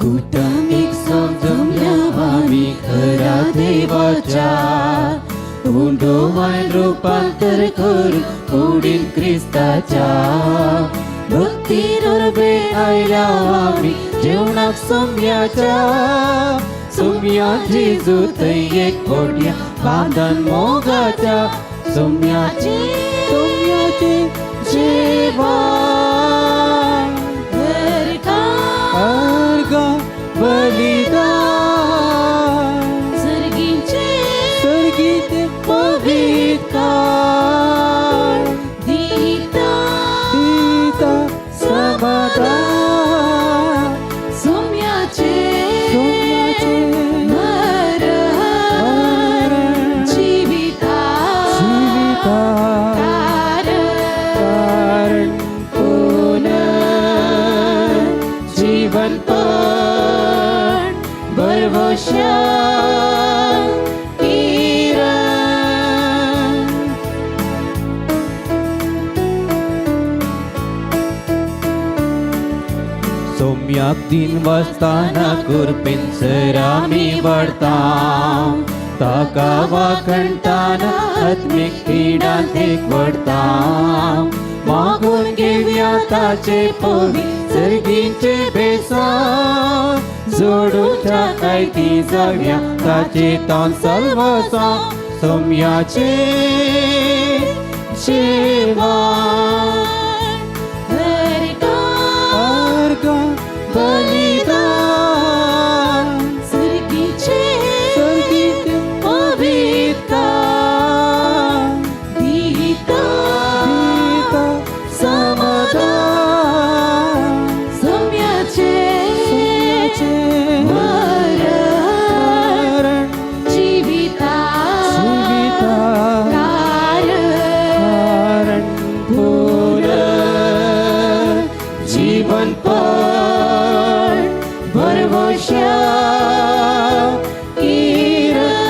कुटुंबीक जमल्या आमी खऱ्या देवाच्या उंडोवान रुपांतर करून कुडीन क्रिस्ताच्या भक्तीन उर्बे आयल्या आमी जेवणाक सोम्याच्या सोम्या जेजू थंय एक पोडया बांदन मोगाच्या सोम्याचे सोम्याचे जेवण अर्घ बलिदान सर्गीचे सर्गीत पवित्र दिता दिता समाधान सोम्याचे सोम्याचे मरण मरण जिविता जिविता कारण कारण पुनर्जीवन पण भरवशा किरण. सोम्याक दिन वाचताना कुरपेन सरामी वाडता ताका वाखणताना आत्मीक खिणांत एकवडता मागून घेवया ताचे पवी सर्गींचे बेसां जोडूच्या काय ती जावया ताचे तान सल्वसा सोम्याचे जेवण अर्घ बलिदान सर्गीचे सर्गीत पवित्र दिता दिता समाधान सोम्याचे सोम्याचे मरण मरण जिविता जिविता कारण कारण पुनर्जीवन पण भरवशा किरण.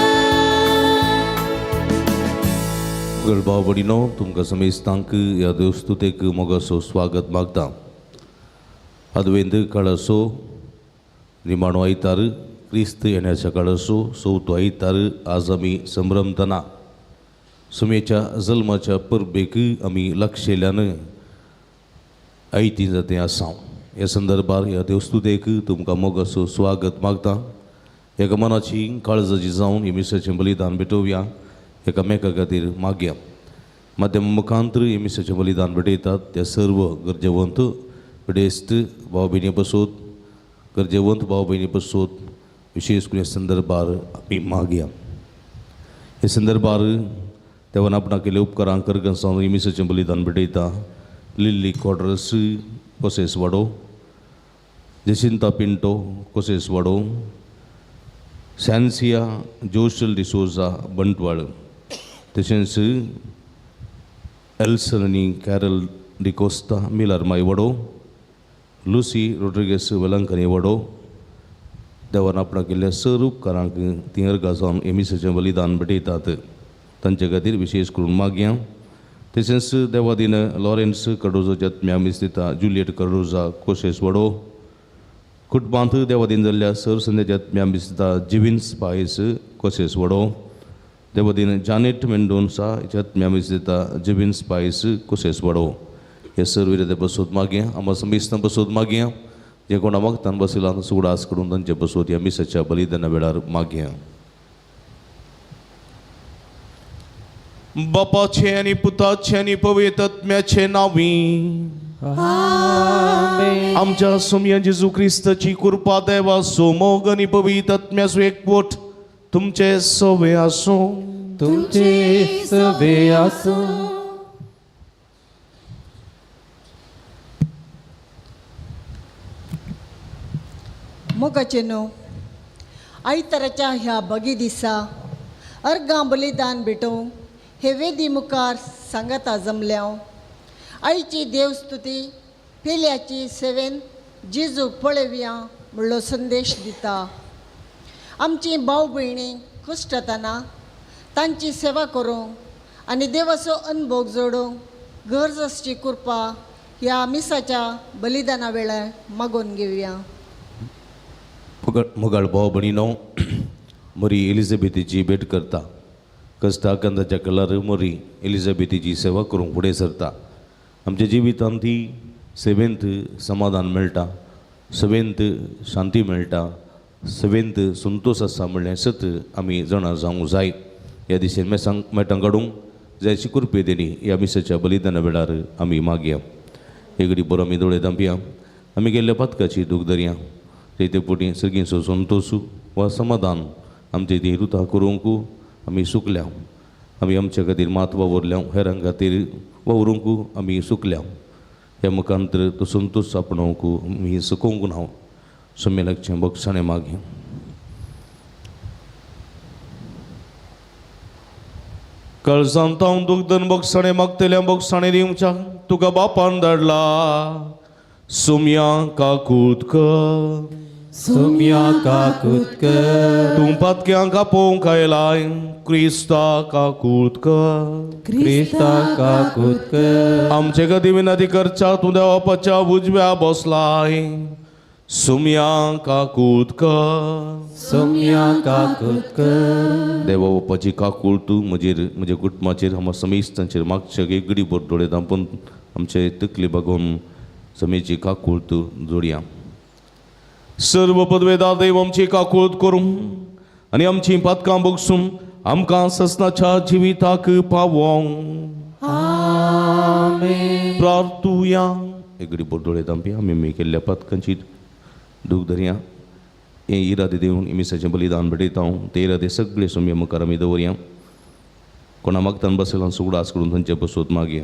भाव भयणीनो, तुमकां समेस्तांक ह्या देवस्तुतेक मोगाचो स्वागत मागता. आदवेंत काळाचो निमाणो आयतार, क्रिस्त येण्याच्या काळाचो चवथो आयतार आज आमी संभ्रमतना सुमेच्या जल्माच्या परबेक आमी लक्षेल्यान आयती जाते आसा. ह्या संदर्भार ह्या देवस्तुतेक तुमकां मोगाचो स्वागत मागता. एका मनाची काळजाची जावन हे मिसाचें बलिदान भेटोवया, एकामेका खातीर मागया. माध्यम मुखांतर हे मिसाचें बलिदान भेटयतात त्या सर्व गरजेवंत पिडेस्त भाव भयणी बसोत, गरजेवंत भाव भयणी बसोत विशेष करून ह्या संदर्भार आमी मागया. हे संदर्भार देवान आपणाक केले उपकारां करगन जावन हे मिसाचें बलिदान भेटयता लिल्ली क्वाड्रस कोसेस वाडो, जेसिंता पिंटो कोसेस वाडो, सॅन्सिया जोशल डिसोजा बंटवाळ, तशेंच एल्सन आनी कॅरल डिकोस्ता मिलर मायवडो, लुसी रोड्रिगेस वेलंकनी वडो. देवान आपणाक केल्ल्या सर उपकारांक तीं अर्गां जावन एमिसाचें बलिदान भेटयतात तांचे खातीर विशेष करून मागया. तशेंच Devadin Lawrence Cardozo जत्म्या मिस्तिता Juliet Cardozo कोशेस वडो, कुटुंबांत देवादीन जाल्ल्या सर संध्या जत्म्या मिस्तिता जिविन्स पायस कोशेस वडो, देवादीन जानेट मेंडोन्सा जत्म्या मिस्तिता जिविन्स पायस कोशेस वडो. हे सर विरोधी बसोत मागया. आम्हा समेस्तां बसोत मागया. जे कोणा मागतान बसयला सुगडास करून तांचे बसोत ह्या मिसाच्या बलिदाना वेळार मागया. बापाचे आनी पुताचे आनी पवित्र आत्म्याचे नांवी आमच्या सोमया जेजू क्रिस्ताची कृपा, देवाचो मोग आनी पवित्र आत्म्याचो एकवट तुमचे सवे आसूं. तुमचे सवे आसूं. मोगाचे न्हू आयताराच्या ह्या बगी दिसा अर्गां बलिदान भेटोवंक हे वेदी मुखार सांगाता जमल्या. आईची देवस्तुती पेल्याची सेवेन जेजूक पळोवया म्हणलो संदेश दिता. आमची भाव भयणी कश्टतना तांची सेवा करूंक आनी देवाचो अनभोग जोडूंक गरज आसची कृपा ह्या मिसाच्या बलिदाना वेळार मागोवन घेवया. मोगाळ भाव भणीनो, मोरी एलिझाबेथीची भेट करता. कश्टाकंदाच्या कलार मोरी एलिझाबेथीची सेवा करूंक फुडें सरता. आमच्या जिवितांत ती सेवेंत समाधान मेळटा, सेवेंत शांती मेळटा, सेवेंत संतोश आसा म्हणलें सत आमी जाणा जावंक जाय. ह्या दिशेन मेसांक मेटां काडूंक जायची कृपे दिली ह्या मिसाच्या बलिदाना वेळार आमी मागया. एगडी बरो आमी दोळे धांपया. आमी गेल्ल्या पातकाची दूख धरया. ते पोटी सर्गींचो संतोश वा समाधान आमचे ती रुता करूंक आमी सुकल्या. आमी आमच्या खातीर मात वावुरल्या, हेरां खातीर वावरूंक आमी सुकल्या. ह्या मुखांतर तो संतोश आपणावंक आमी सुकोवंक ना. सम्मेलकचें बक्षाणें मागीर कळसान तावन दुग्धन बक्षाणें मागतल्या बक्षाणें दिवच्या तुका बापान धाडला. सुम्या काकूत कर, सुम्या काकूत कर, तूं पातक्यांक आपोवंक आयलाय क्रिस्ता काकूत कर, क्रिस्ता काकूत कर. आमचे खातीर विनंती करच्या तूं देवापाच्या उजव्या बसलाय. सुम्या काकूत कर, सुम्या काकूत कर. देवा बापाची काकूळ तूं म्हजेर, म्हज्या कुटुंबाचेर, आमच्या समेस्तांचेर मागच्या एक गडी भर दोळे धांपून आमचे तकली बागोवन समेची काकूळ तूं जोडया. सर्व पदवेदार देव आमची काकूळत करूं आनी आमची पातकां बगसून आमकां ससनाच्या जिविताक पावोवंक. आमेन. प्रार्थुया. एक गडी भर दोळे धांपया. आमी केल्ल्या पातकांची दूख धरया. हे इरादे दिवन मिसाचें बलिदान भेटयता हांव. ते इरादे सगळे सुम्या मुखार आमी दवरया. कोणा मागतान बसयला सुगडास करून थंयचे बसोत मागया.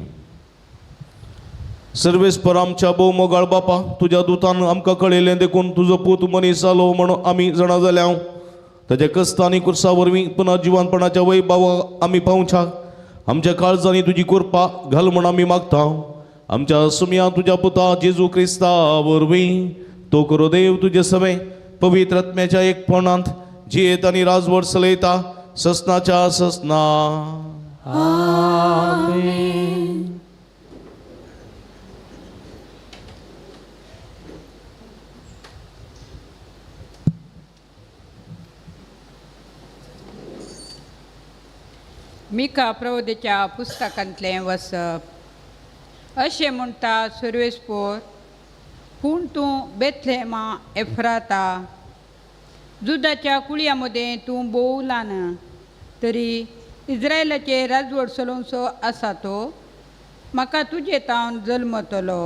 सर्वेस्पर आमच्या भोव मोगाळ बापा, तुज्या दुतान आमकां कळयलें देखून तुजो पूत मनीस जालो म्हणून आमी जाणा जाल्या. ताच्या कश्ट आनी कुर्सा वरवीं पुनः जिवानपणाच्या वैभवा आमी पावच्या. आमच्या काळजांनी तुजी कृपा घाल म्हूण आमी मागता. आमच्या सुम्या तुज्या पुता जेजू क्रिस्ता वरवीं तो करो देव तुजे सवे पवित्र आत्म्याच्या एकपणांत जियेत आनी राजवट चलयता ससनाच्या ससना. आमेन. मिका प्रवदेच्या पुस्तकांतलें वसप. अशें म्हणटा सुर्वेस्पोर, पूण तूं बेथलेमा एफ्राता, जुदाच्या कुळया मदें तूं भोव ल्हान, तरी इज्रायलाचे राजवट चलोवचो आसा तो म्हाका तुजे तावन जल्मतलो.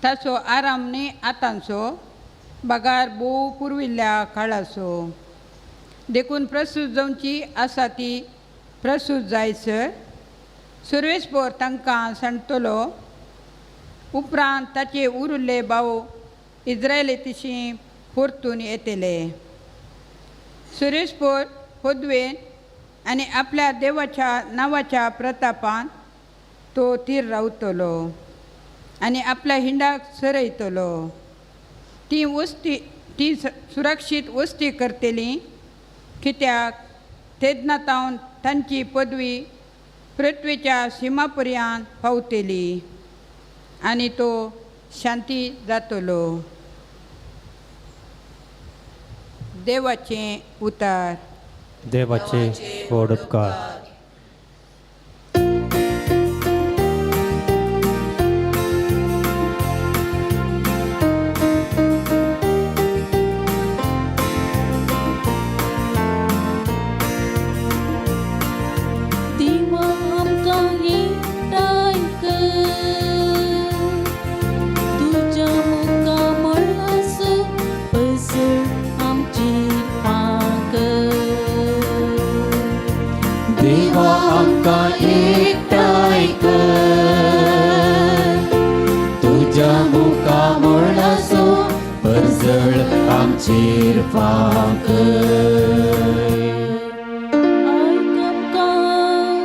ताचो आराम न्ही आतांचो, बगार भोव पुर्विल्ल्या काळाचो. देखून प्रसूत जावची आसा ती प्रसूत जायसर सुर्वेस्पोर तांकां सांडटलो. उपरांत ताचे उरिल्ले भाव इज्रायले तिशी परतून येतले. सुर्वेस्पोर पदवेन आनी आपल्या देवाच्या नांवाच्या प्रतापान तो थीर रावतलो आनी आपल्या हिंडाक सरयतलो. ती वस्ती ती सुरक्षीत वस्ती करतली, कित्याक तेन्ना तावन तांची पदवी पृथ्वीच्या सिमा पर्यंत पावतली आनी तो शांती जातलो. देवाचें उतार. देवाचे व्हड उपकार. देवा आमकां एकठांय कर, तुज्या मुखामळास पसर आमची फांक. देवा आमकां एकठांय कर, तुज्या मुखामळाचो परजळ आमचेर फांक. आयक आमकां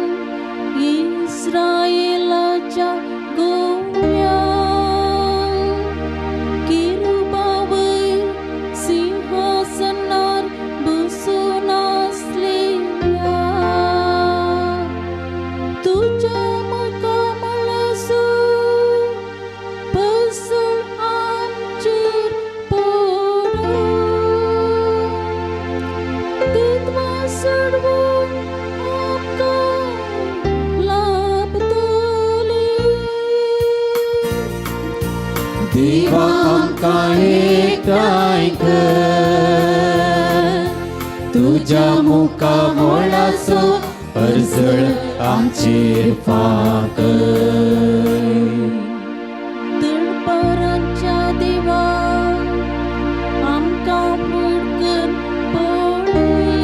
इस्रायलाच्या गोव्या, किरुबावयर सिंहासनार बसून आसलेल्या, तुज्या मुखामळाचो पसर आमचेर पडूं. देवा आमकां एकठांय कर, तुज्या मुखा मोळाचो परजळ आमचेर फांकय. दनपारांच्या देवा आमकां फुडकन पळय,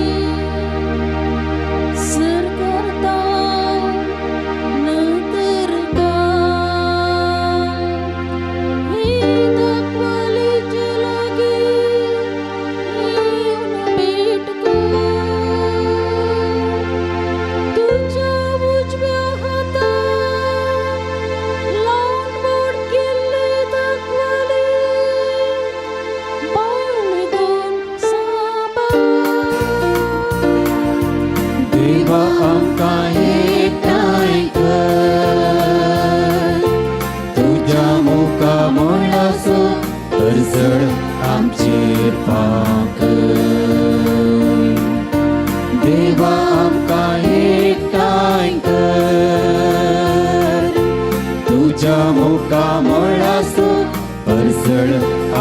सरकारता नदर घाल, हे दाखवालेचे लागीं येवन भेट कर, तुज्या उजव्या हाताक लावन व्हड केल्ले दाखवाले बाळगून सांबाळ. देवा आमकां एकठांय कर, तुज्या मुखा मोळाचो परजळ आमचेर फांकय. देवा आमकां एकठांय कर, तुज्या मुखा मोळाचो परजळ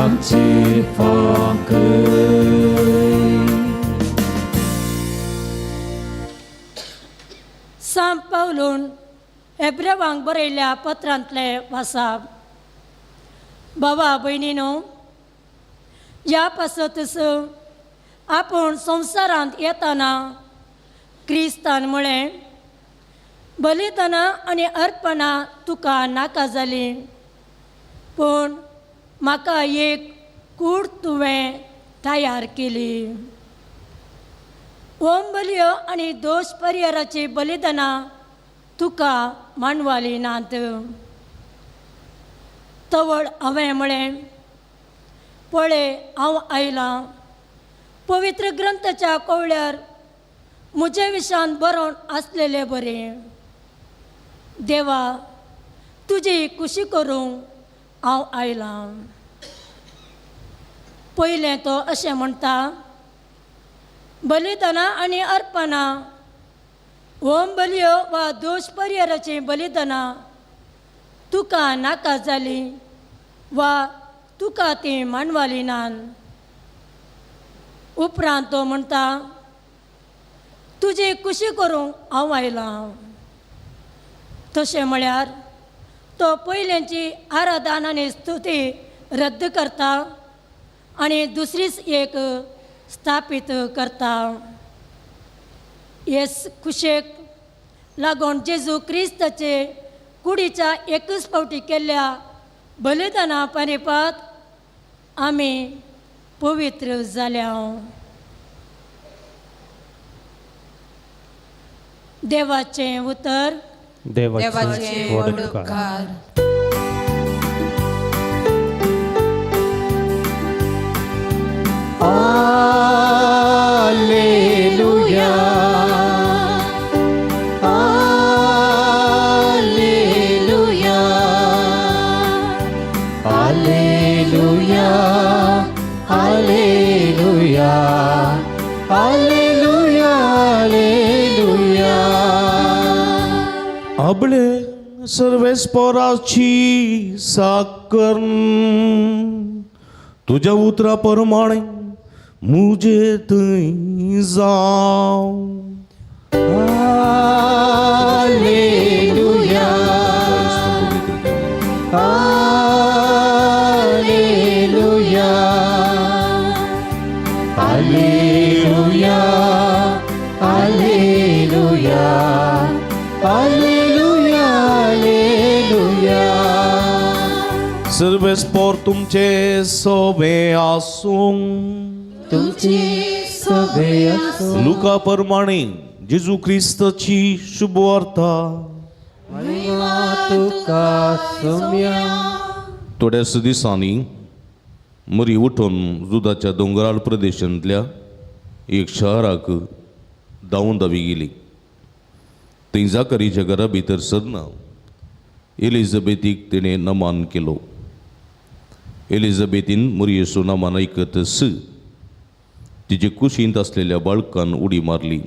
आमचेर फांकय. सांत पावलून एब्रेवांक बरयल्ल्या पत्रांतले वासाप. बाबा भयणीनो, ह्या पासतच आपूण संवसारांत येताना क्रिस्तान म्हळें, बलिदानां आनी अर्पणां तुका नाका जालीं, पूण म्हाका एक कूड तुवें तयार केली. होम बलयो आनी दोश परिहाराची बलिदानां तुका मांडवाली नात. तवळ हांवें म्हळें, पळय हांव आयलां, पवित्र ग्रंथाच्या कवळ्यार म्हजे विशान बरोवन आसलेले बरें. देवा, तुजी खुशी करूंक हांव आयलां. पयलें तो अशें म्हणटा, बलिदानां आनी अर्पणां, होम बलयो वा दोश परिहाराचीं बलिदानां तुका नाका जालीं वा तुका तीं मांडवाली नात. उपरांत तो म्हणटा, तुजी खुशी करूंक हांव आयलां. तशें म्हळ्यार तो पयल्यांची आराधना आनी स्तुती रद्द करता आनी दुसरीच एक स्थापीत करता. येस खुशेक लागून जेजू क्रिस्ताचे कुडीच्या एकच फावटी केल्ल्या बलिदाना परिपात आमी पवित्र जाल्या. देवाचें उतर. देवाचे व्हड उपकार. Alleluia, Alleluia, Alleluia, Alleluia, Alleluia, Alleluia. आपले सर्वेस्पोराची साकर तुज्या उतरा प्रमाणे मुजे थंय जावं. Alleluia, Alleluia, Alleluia, Alleluia, Alleluia, Alleluia. सर्वेस्पोर तुमचे सोबे आसूं. तुमची सभे आसूं. लुका प्रमाणे जेजू क्रिस्ताची शुभवार्ता. महिमा तुका सोम्या. थोड्याच दिसांनी मरी उठून जुदाच्या दोंगराळ प्रदेशांतल्या एक शहराक धांवून धावी गेली. थंय जाकरीच्या घरा भितर सरना एलिझाबेथीक तिणें नमान केलो. एलिझाबेथीन मरियेचो नमान आयकतच तिचे कुशींत आसलेल्या बाळकान उडी मारली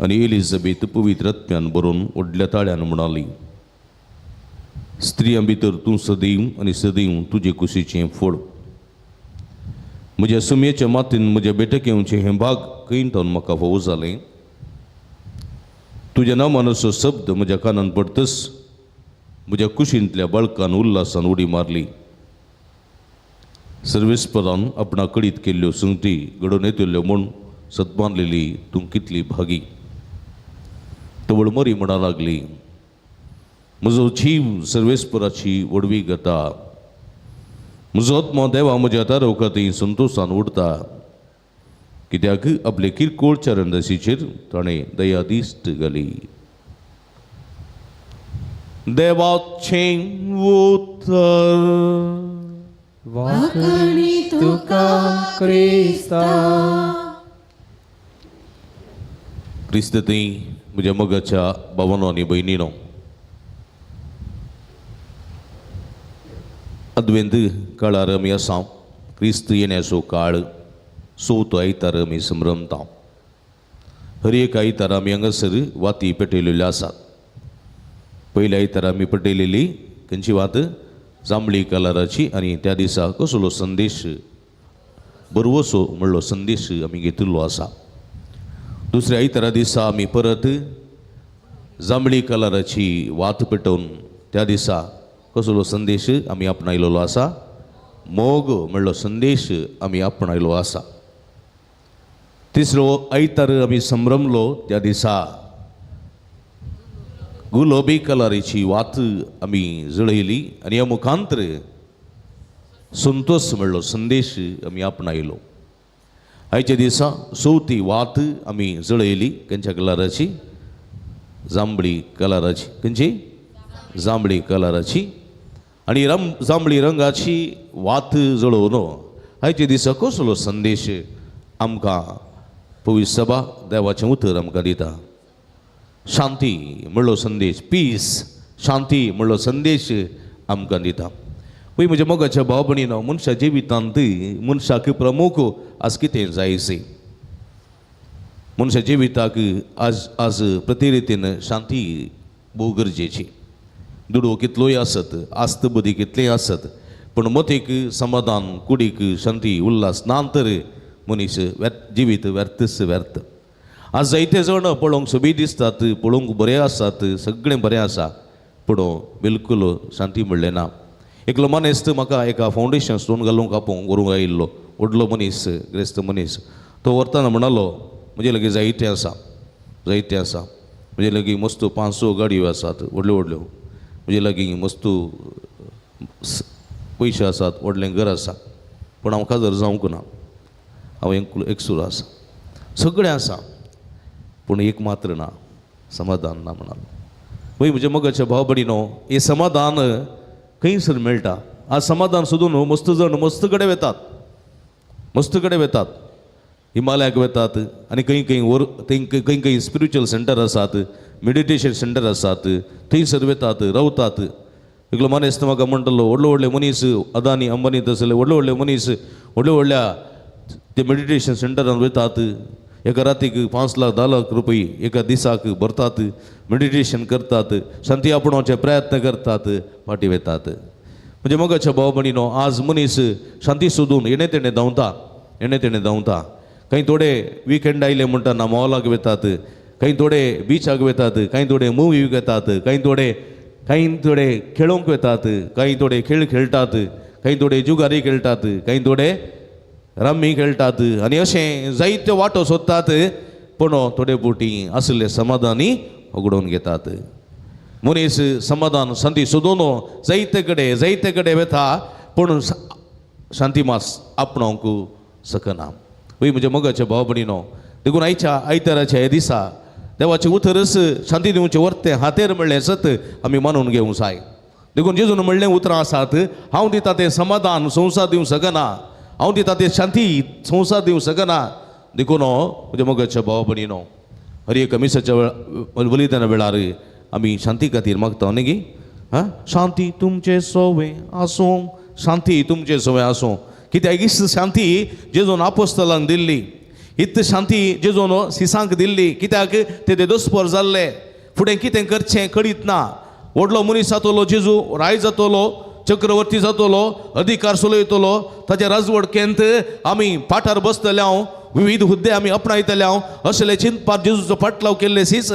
आनी एलिझाबेथ पवित्र आत्म्यान भरून व्हडल्या ताळ्यान म्हणाली, स्त्रियां भितर तूं सदैव आनी सदैव तुजे कुशीचें फळ. म्हज्या सुमयेच्या मातीन म्हज्या बेटक येवचें हें भाग खंय म्हाका फावो जालें. तुज्या नामानसो शब्द म्हज्या कानान पडतच म्हज्या कुशींतल्या बाळकान उल्हासान उडी मारली. सर्वेस्परान आपणा कडीत केल्ल्यो संगती घडोवन येतल्यो म्हूण सतमानलेली तूं कितली भागी. तवळ मरी म्हणा लागली, म्हजो जीव सर्वेस्पराची व्हडवी करता, म्हजो आत्मो देवा म्हज्या तारवकाती संतोशान उडता, कित्याक आपले किरकोळ चरणदासीचेर ताणें दया दिश्ट घाली. देवाचें उतर. वाकणी तुका क्रिस्ता. क्रिस्त थंय म्हज्या मोगाच्या भावानो आनी भयणीनो, अद्वेंत काळार आमी आसा. क्रिस्त येण्याचो काळ चवथो आयतार आमी संभ्रमता. हर एक आयतार आमी हांगासर वाती पेटयलेल्यो आसात. पयल्या आयतार आमी पेटयलेली खंयची वात? जांबळी कलराची. आनी त्या दिसा कसलो संदेश, बरवसो म्हणलो संदेश आमी घेतिल्लो आसा. दुसऱ्या आयतारा दिसा आमी परत जांबळी कलराची वात पेटोवन त्या दिसा कसलो संदेश आमी आपणायलेलो आसा? मोग म्हणलो संदेश आमी आपणायलो आसा. तिसरो आयतार आमी संभ्रमलो त्या दिसा गुलाबी कलराची वात आमी जळयली आनी ह्या मुखांतर संतोष म्हणलो संदेश आमी आपणायलो. आयच्या दिसा चवथी वात आमी जळयली. खंयच्या कलराची? जांबळी कलराची. खंयची? जांबळी कलराची. आनी जांबळी रंगाची वात जळोवन आयच्या दिसा कसलो संदेश आमकां पवित्र सभा देवाचें उतर आमकां दिता? शांती म्हणलो संदेश, पीस, शांती म्हणलो संदेश आमकां दिता. पळय म्हज्या मोगाच्या भाव भयणीनो, मनशा जिवितांत मनशाक प्रमुख आज कितें जायसे? मनशा जिविताक आज आज प्रति रितीन शांती भोव गरजेची. दुडो कितलोय आसत, आस्त बुद्धी कितलेय आसत, पूण मतीक समाधान, कुडीक शांती, उल्हास ना तर मनीस जिवीत व्यर्थच व्यर्थ. आज जायते जाण पळोवंक सोबीत दिसतात, पळोवंक बरें आसात, सगळें बरें आसा, पूण बिलकूल शांती म्हणलें ना. एकलो मनीस म्हाका एका फावंडेशन स्टोन घालूंक आपोवंक व्हरूंक आयिल्लो, व्हडलो मनीस, ग्रेस्त मनीस. तो व्हरतना म्हणालो, म्हजे लागीं जायतें आसा, जायतें आसा, म्हजे लागीं मस्त 500 गाडयो आसात, व्हडल्यो व्हडल्यो, म्हजे लागीं मस्त पयशे आसात, व्हडलें घर आसा, पूण हांव काजार जावंक ना, हांव एकसूर आसा, सगळें आसा, पूण एक मात्र ना, समाधान ना म्हणालो. पळय म्हज्या मोगाच्या भाव भयणीनो, हें समाधान खंयसर मेळटा? आज समाधान सोदून मस्त जाण मस्त कडेन वेतात, मस्त कडेन वेतात, हिमालयाक वेतात आनी खंय खंय थंय खंय खंय स्पिरिच्युअल सेंटर आसात, मेडिटेशन सेंटर आसात, थंयसर वेतात, रावतात. एकलो मनीस म्हाका म्हणटलो, व्हडले व्हडले मनीस, अदानी अंबानी तसले व्हडले व्हडले मनीस व्हडले व्हडल्या ते मेडिटेशन सेंटरान वतात, एका रातीक 5 लाख 10 लाख रुपये एका दिसाक भरतात, मेडिटेशन करतात, शांती आपणावचे प्रयत्न करतात, फाटीं वेतात. म्हणजे मोगाच्या भाव भयणीनो, आज मनीस शांती सोदून येणे तेणे धांवता, येणे तेणे धांवता. कांय थोडे विकेंड आयले म्हणटा ना मॉलाक वेतात, कांय थोडे बिचाक वेतात, कांय थोडे मुवीक वेतात, कांय थोडे खेळोंक वेतात, कांय थोडे खेळ खेळटात, कांय थोडे जुगारी खेळटात, कांय थोडे रम्मी खेळटात आनी अशें जायत्यो वाटो सोदतात, पूण थोडे बोटी आसले समाधानी उगडोवन घेतात. मनीस समाधान शांती सोदून जायते कडेन जायते कडेन वता, पूण शांती मास आपणावंक शकना. वय म्हज्या मोगाच्या भाव भयणीनो, देखून आयच्या आयताराच्या ह्या दिसा देवाचें उतरच शांती दिवचें वर्तें हातेर म्हणलें सत आमी मानून घेवंक जाय. देखून जेजून म्हणलें उतरां आसात, हांव दिता तें समाधान संवसार दिवंक शकना, हांव दिता तें शांती संवसार दिवंक शकना. देखून म्हज्या मोगाच्या भाव भयणीनो, हर एक मिसाच्या वेळार बलिदाना वेळार आमी शांती खातीर मागता न्ही गी? हां, शांती तुमचें सोवें आसूं, शांती तुमचें सोवें आसूं. कित्याक हीच शांती जेजून आपोस्तलांक दिल्ली, हीच शांती जेजून सिसांक दिल्ली. कित्याक ते दोस्पोर जाल्ले, फुडें कितें करचें कळीत ना. व्हडलो मनीस जातलो जेजू, राय जातलो, चक्रवर्ती जातलो, अधिकार चलयतलो, ताच्या राजवडकेंत आमी पाठार बसतले हांव, विविध हुद्दे आमी आपणायतले हांव, असले चिंतपार जेजूचो फाटलाव केल्ले सीस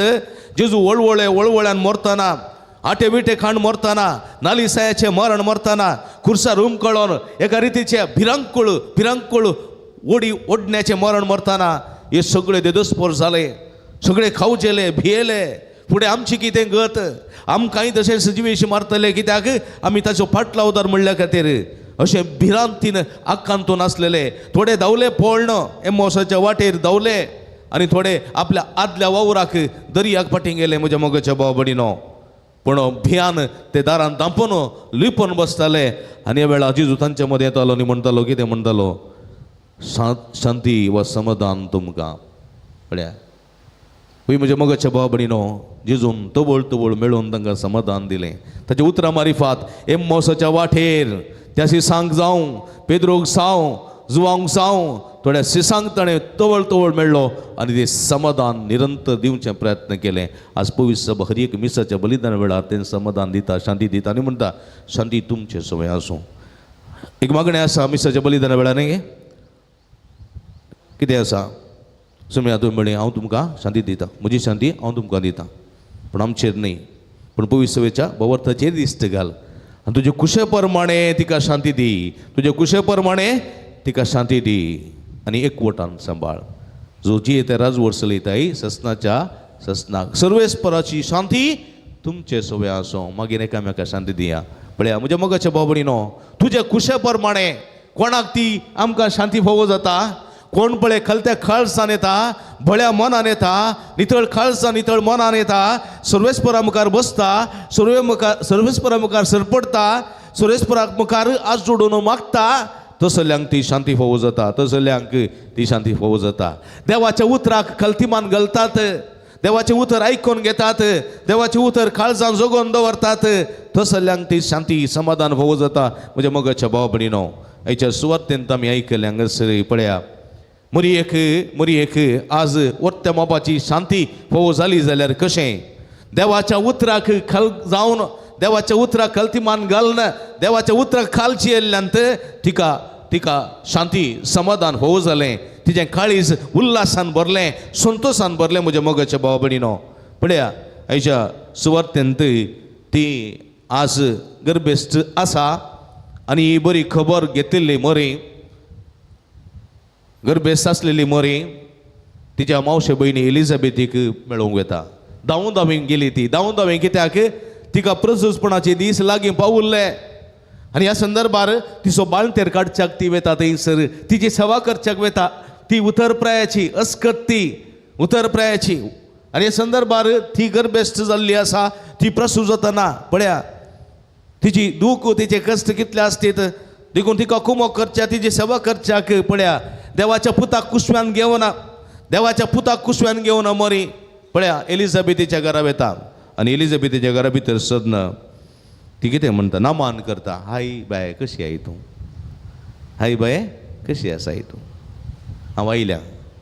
जेजू वळवळे वळवळ्यान मरतना, आटे विटे खाण मरतना, नालिसायाचें मरण मरतना, खुर्सार उमकळोन एका रितीचे भिरांकूळ भिरांकूळ ओडी ओडण्याचें मरण मरतना हे सगळे देदस्पोर जाले, सगळे खावचेले भियेले. फुडें आमची कितें गत, आमकांय तशें सजिवेशी मारतले कित्याक आमी ताचो फाटलावदार म्हणल्या खातीर अशें भिरांतीन आकांतून आसलेले. थोडे धांवले पळण एमोसाच्या वाटेर धांवले आनी थोडे आपल्या आदल्या वावराक दर्याक फाटीं गेले म्हज्या मोगाच्या भाव भयणीनो. पूण भियान ते दारान धांपून लिपून बसताले आनी ह्या वेळार जेजू तांचे मदें येतालो आनी म्हणटालो, कितें म्हणटालो, शांती वा समाधान तुमकां. पळया हय म्हज्या मोगाच्या भाव भयणीनो, जेजून तवळ तवळ मेळोवन तांकां समाधान दिलें. ताच्या उतरां मारिफात एम्मोसाच्या वाटेर त्या सिसांक जावं, पेद्रोक जावं, जुवांक जावं, थोड्या सिसांक ताणें तवळ तवळ मेळ्ळो आनी तें समाधान निरंतर दिवचें प्रयत्न केलें. आज पवित्र सभा हर एक मिसाच्या बलिदान वेळार तें समाधान दिता, शांती दिता आनी म्हणटा शांती तुमचें सवय आसूं. एक मागणें आसा मिसाच्या बलिदाना वेळार न्ही, कितें आसा सुमया तुमी म्हळें हांव तुमकां शांती दिता, म्हजी शांती हांव तुमकां दिता, पूण आमचेर न्ही, पूण पवित्र सभेच्या भवर्थाचेर दिश्ट घाल आनी तुजे कुशे प्रमाणे तिका शांती दी, तुजे कुशे प्रमाणे तिका शांती दी आनी एकवटान सांबाळ. जो जी ते राजवट चलयताय ससनाच्या ससनाक सर्वेस्पराची शांती तुमचे सवय आसूं. मागीर एकामेका शांती दिया. पळया म्हज्या मोगाच्या भाव भयणीनो, तुज्या कुशे प्रमाणे कोणाक ती आमकां शांती फावो जाता, कोण पळय खलत्या खाळसान येता, बळ्या मनान येता, नितळ खाळसान नितळ मनान येता, सर्वेस्परा मुखार बसता, सर्वे मुखार सर्वेस्परा मुखार सरपडटा, सर्वेस्परा मुखार हात जोडून मागता, तसल्यांक ती शांती फावो जाता, तसल्यांक ती शांती फावो जाता. देवाच्या उतराक खलतीमान घालतात, देवाचें उतर आयकून घेतात, देवाचें उतर काळजान जगोवन दवरतात, तसल्यांक ती शांती समाधान फावो जाता. म्हज्या मोगाच्या भाव भयणीनो, आयच्या सुवातेंत आमी आयकलें हांगासर पळया मरी एक आज वर्त्या मोबाची शांती फावो जाली जाल्यार कशें देवाच्या उतराक खल जावन, देवाच्या उतराक खलतीमान घालून, देवाच्या उतराक खालची येयल्ल्यान तिका तिका शांती समाधान फावो जालें, तिजें काळीज उल्हासान भरलें, संतोशान भरलें. म्हज्या मोगाच्या भाव भयणीनो, पळया आयच्या सुवार्तेंत ती आज गर्भेस्त आसा आनी ही बरी खबर घेतिल्ली मरी, गर्भेस्त आसलेली मरी तिच्या मावशे भयणी एलिझाबेथीक मेळोवंक वता. धांवून धांवी गेली ती, धांवून धांवी कित्याक तिका प्रसूसपणाचे दीस लागीं पावुल्ले आनी ह्या संदर्भार तिचो बाळंतेर काडच्याक ती वता थंयसर, तिची सेवा करच्याक वता. ती उतरप्रायाची अस्कत, ती उतरप्रायाची आनी ह्या संदर्भार ती गर्भेस्त जाल्ली आसा. ती प्रसूत जातना पळया तिची दूख तिचे कश्ट कितले आसतीत, देखून तिका कुमोक करच्या, तिची सेवा करच्याक पळया देवाच्या पुताक कुसव्यान घेवना, देवाच्या पुताक कुसव्यान घेवना मरी पळया एलिझाबेथीच्या घरा वता आनी एलिझाबेथीच्या घरा भितर सरना ती कितें म्हणटा, नामान करता, हाय बाय कशी I तूं, हाय बाय कशी आसाय तूं, हांव आयल्या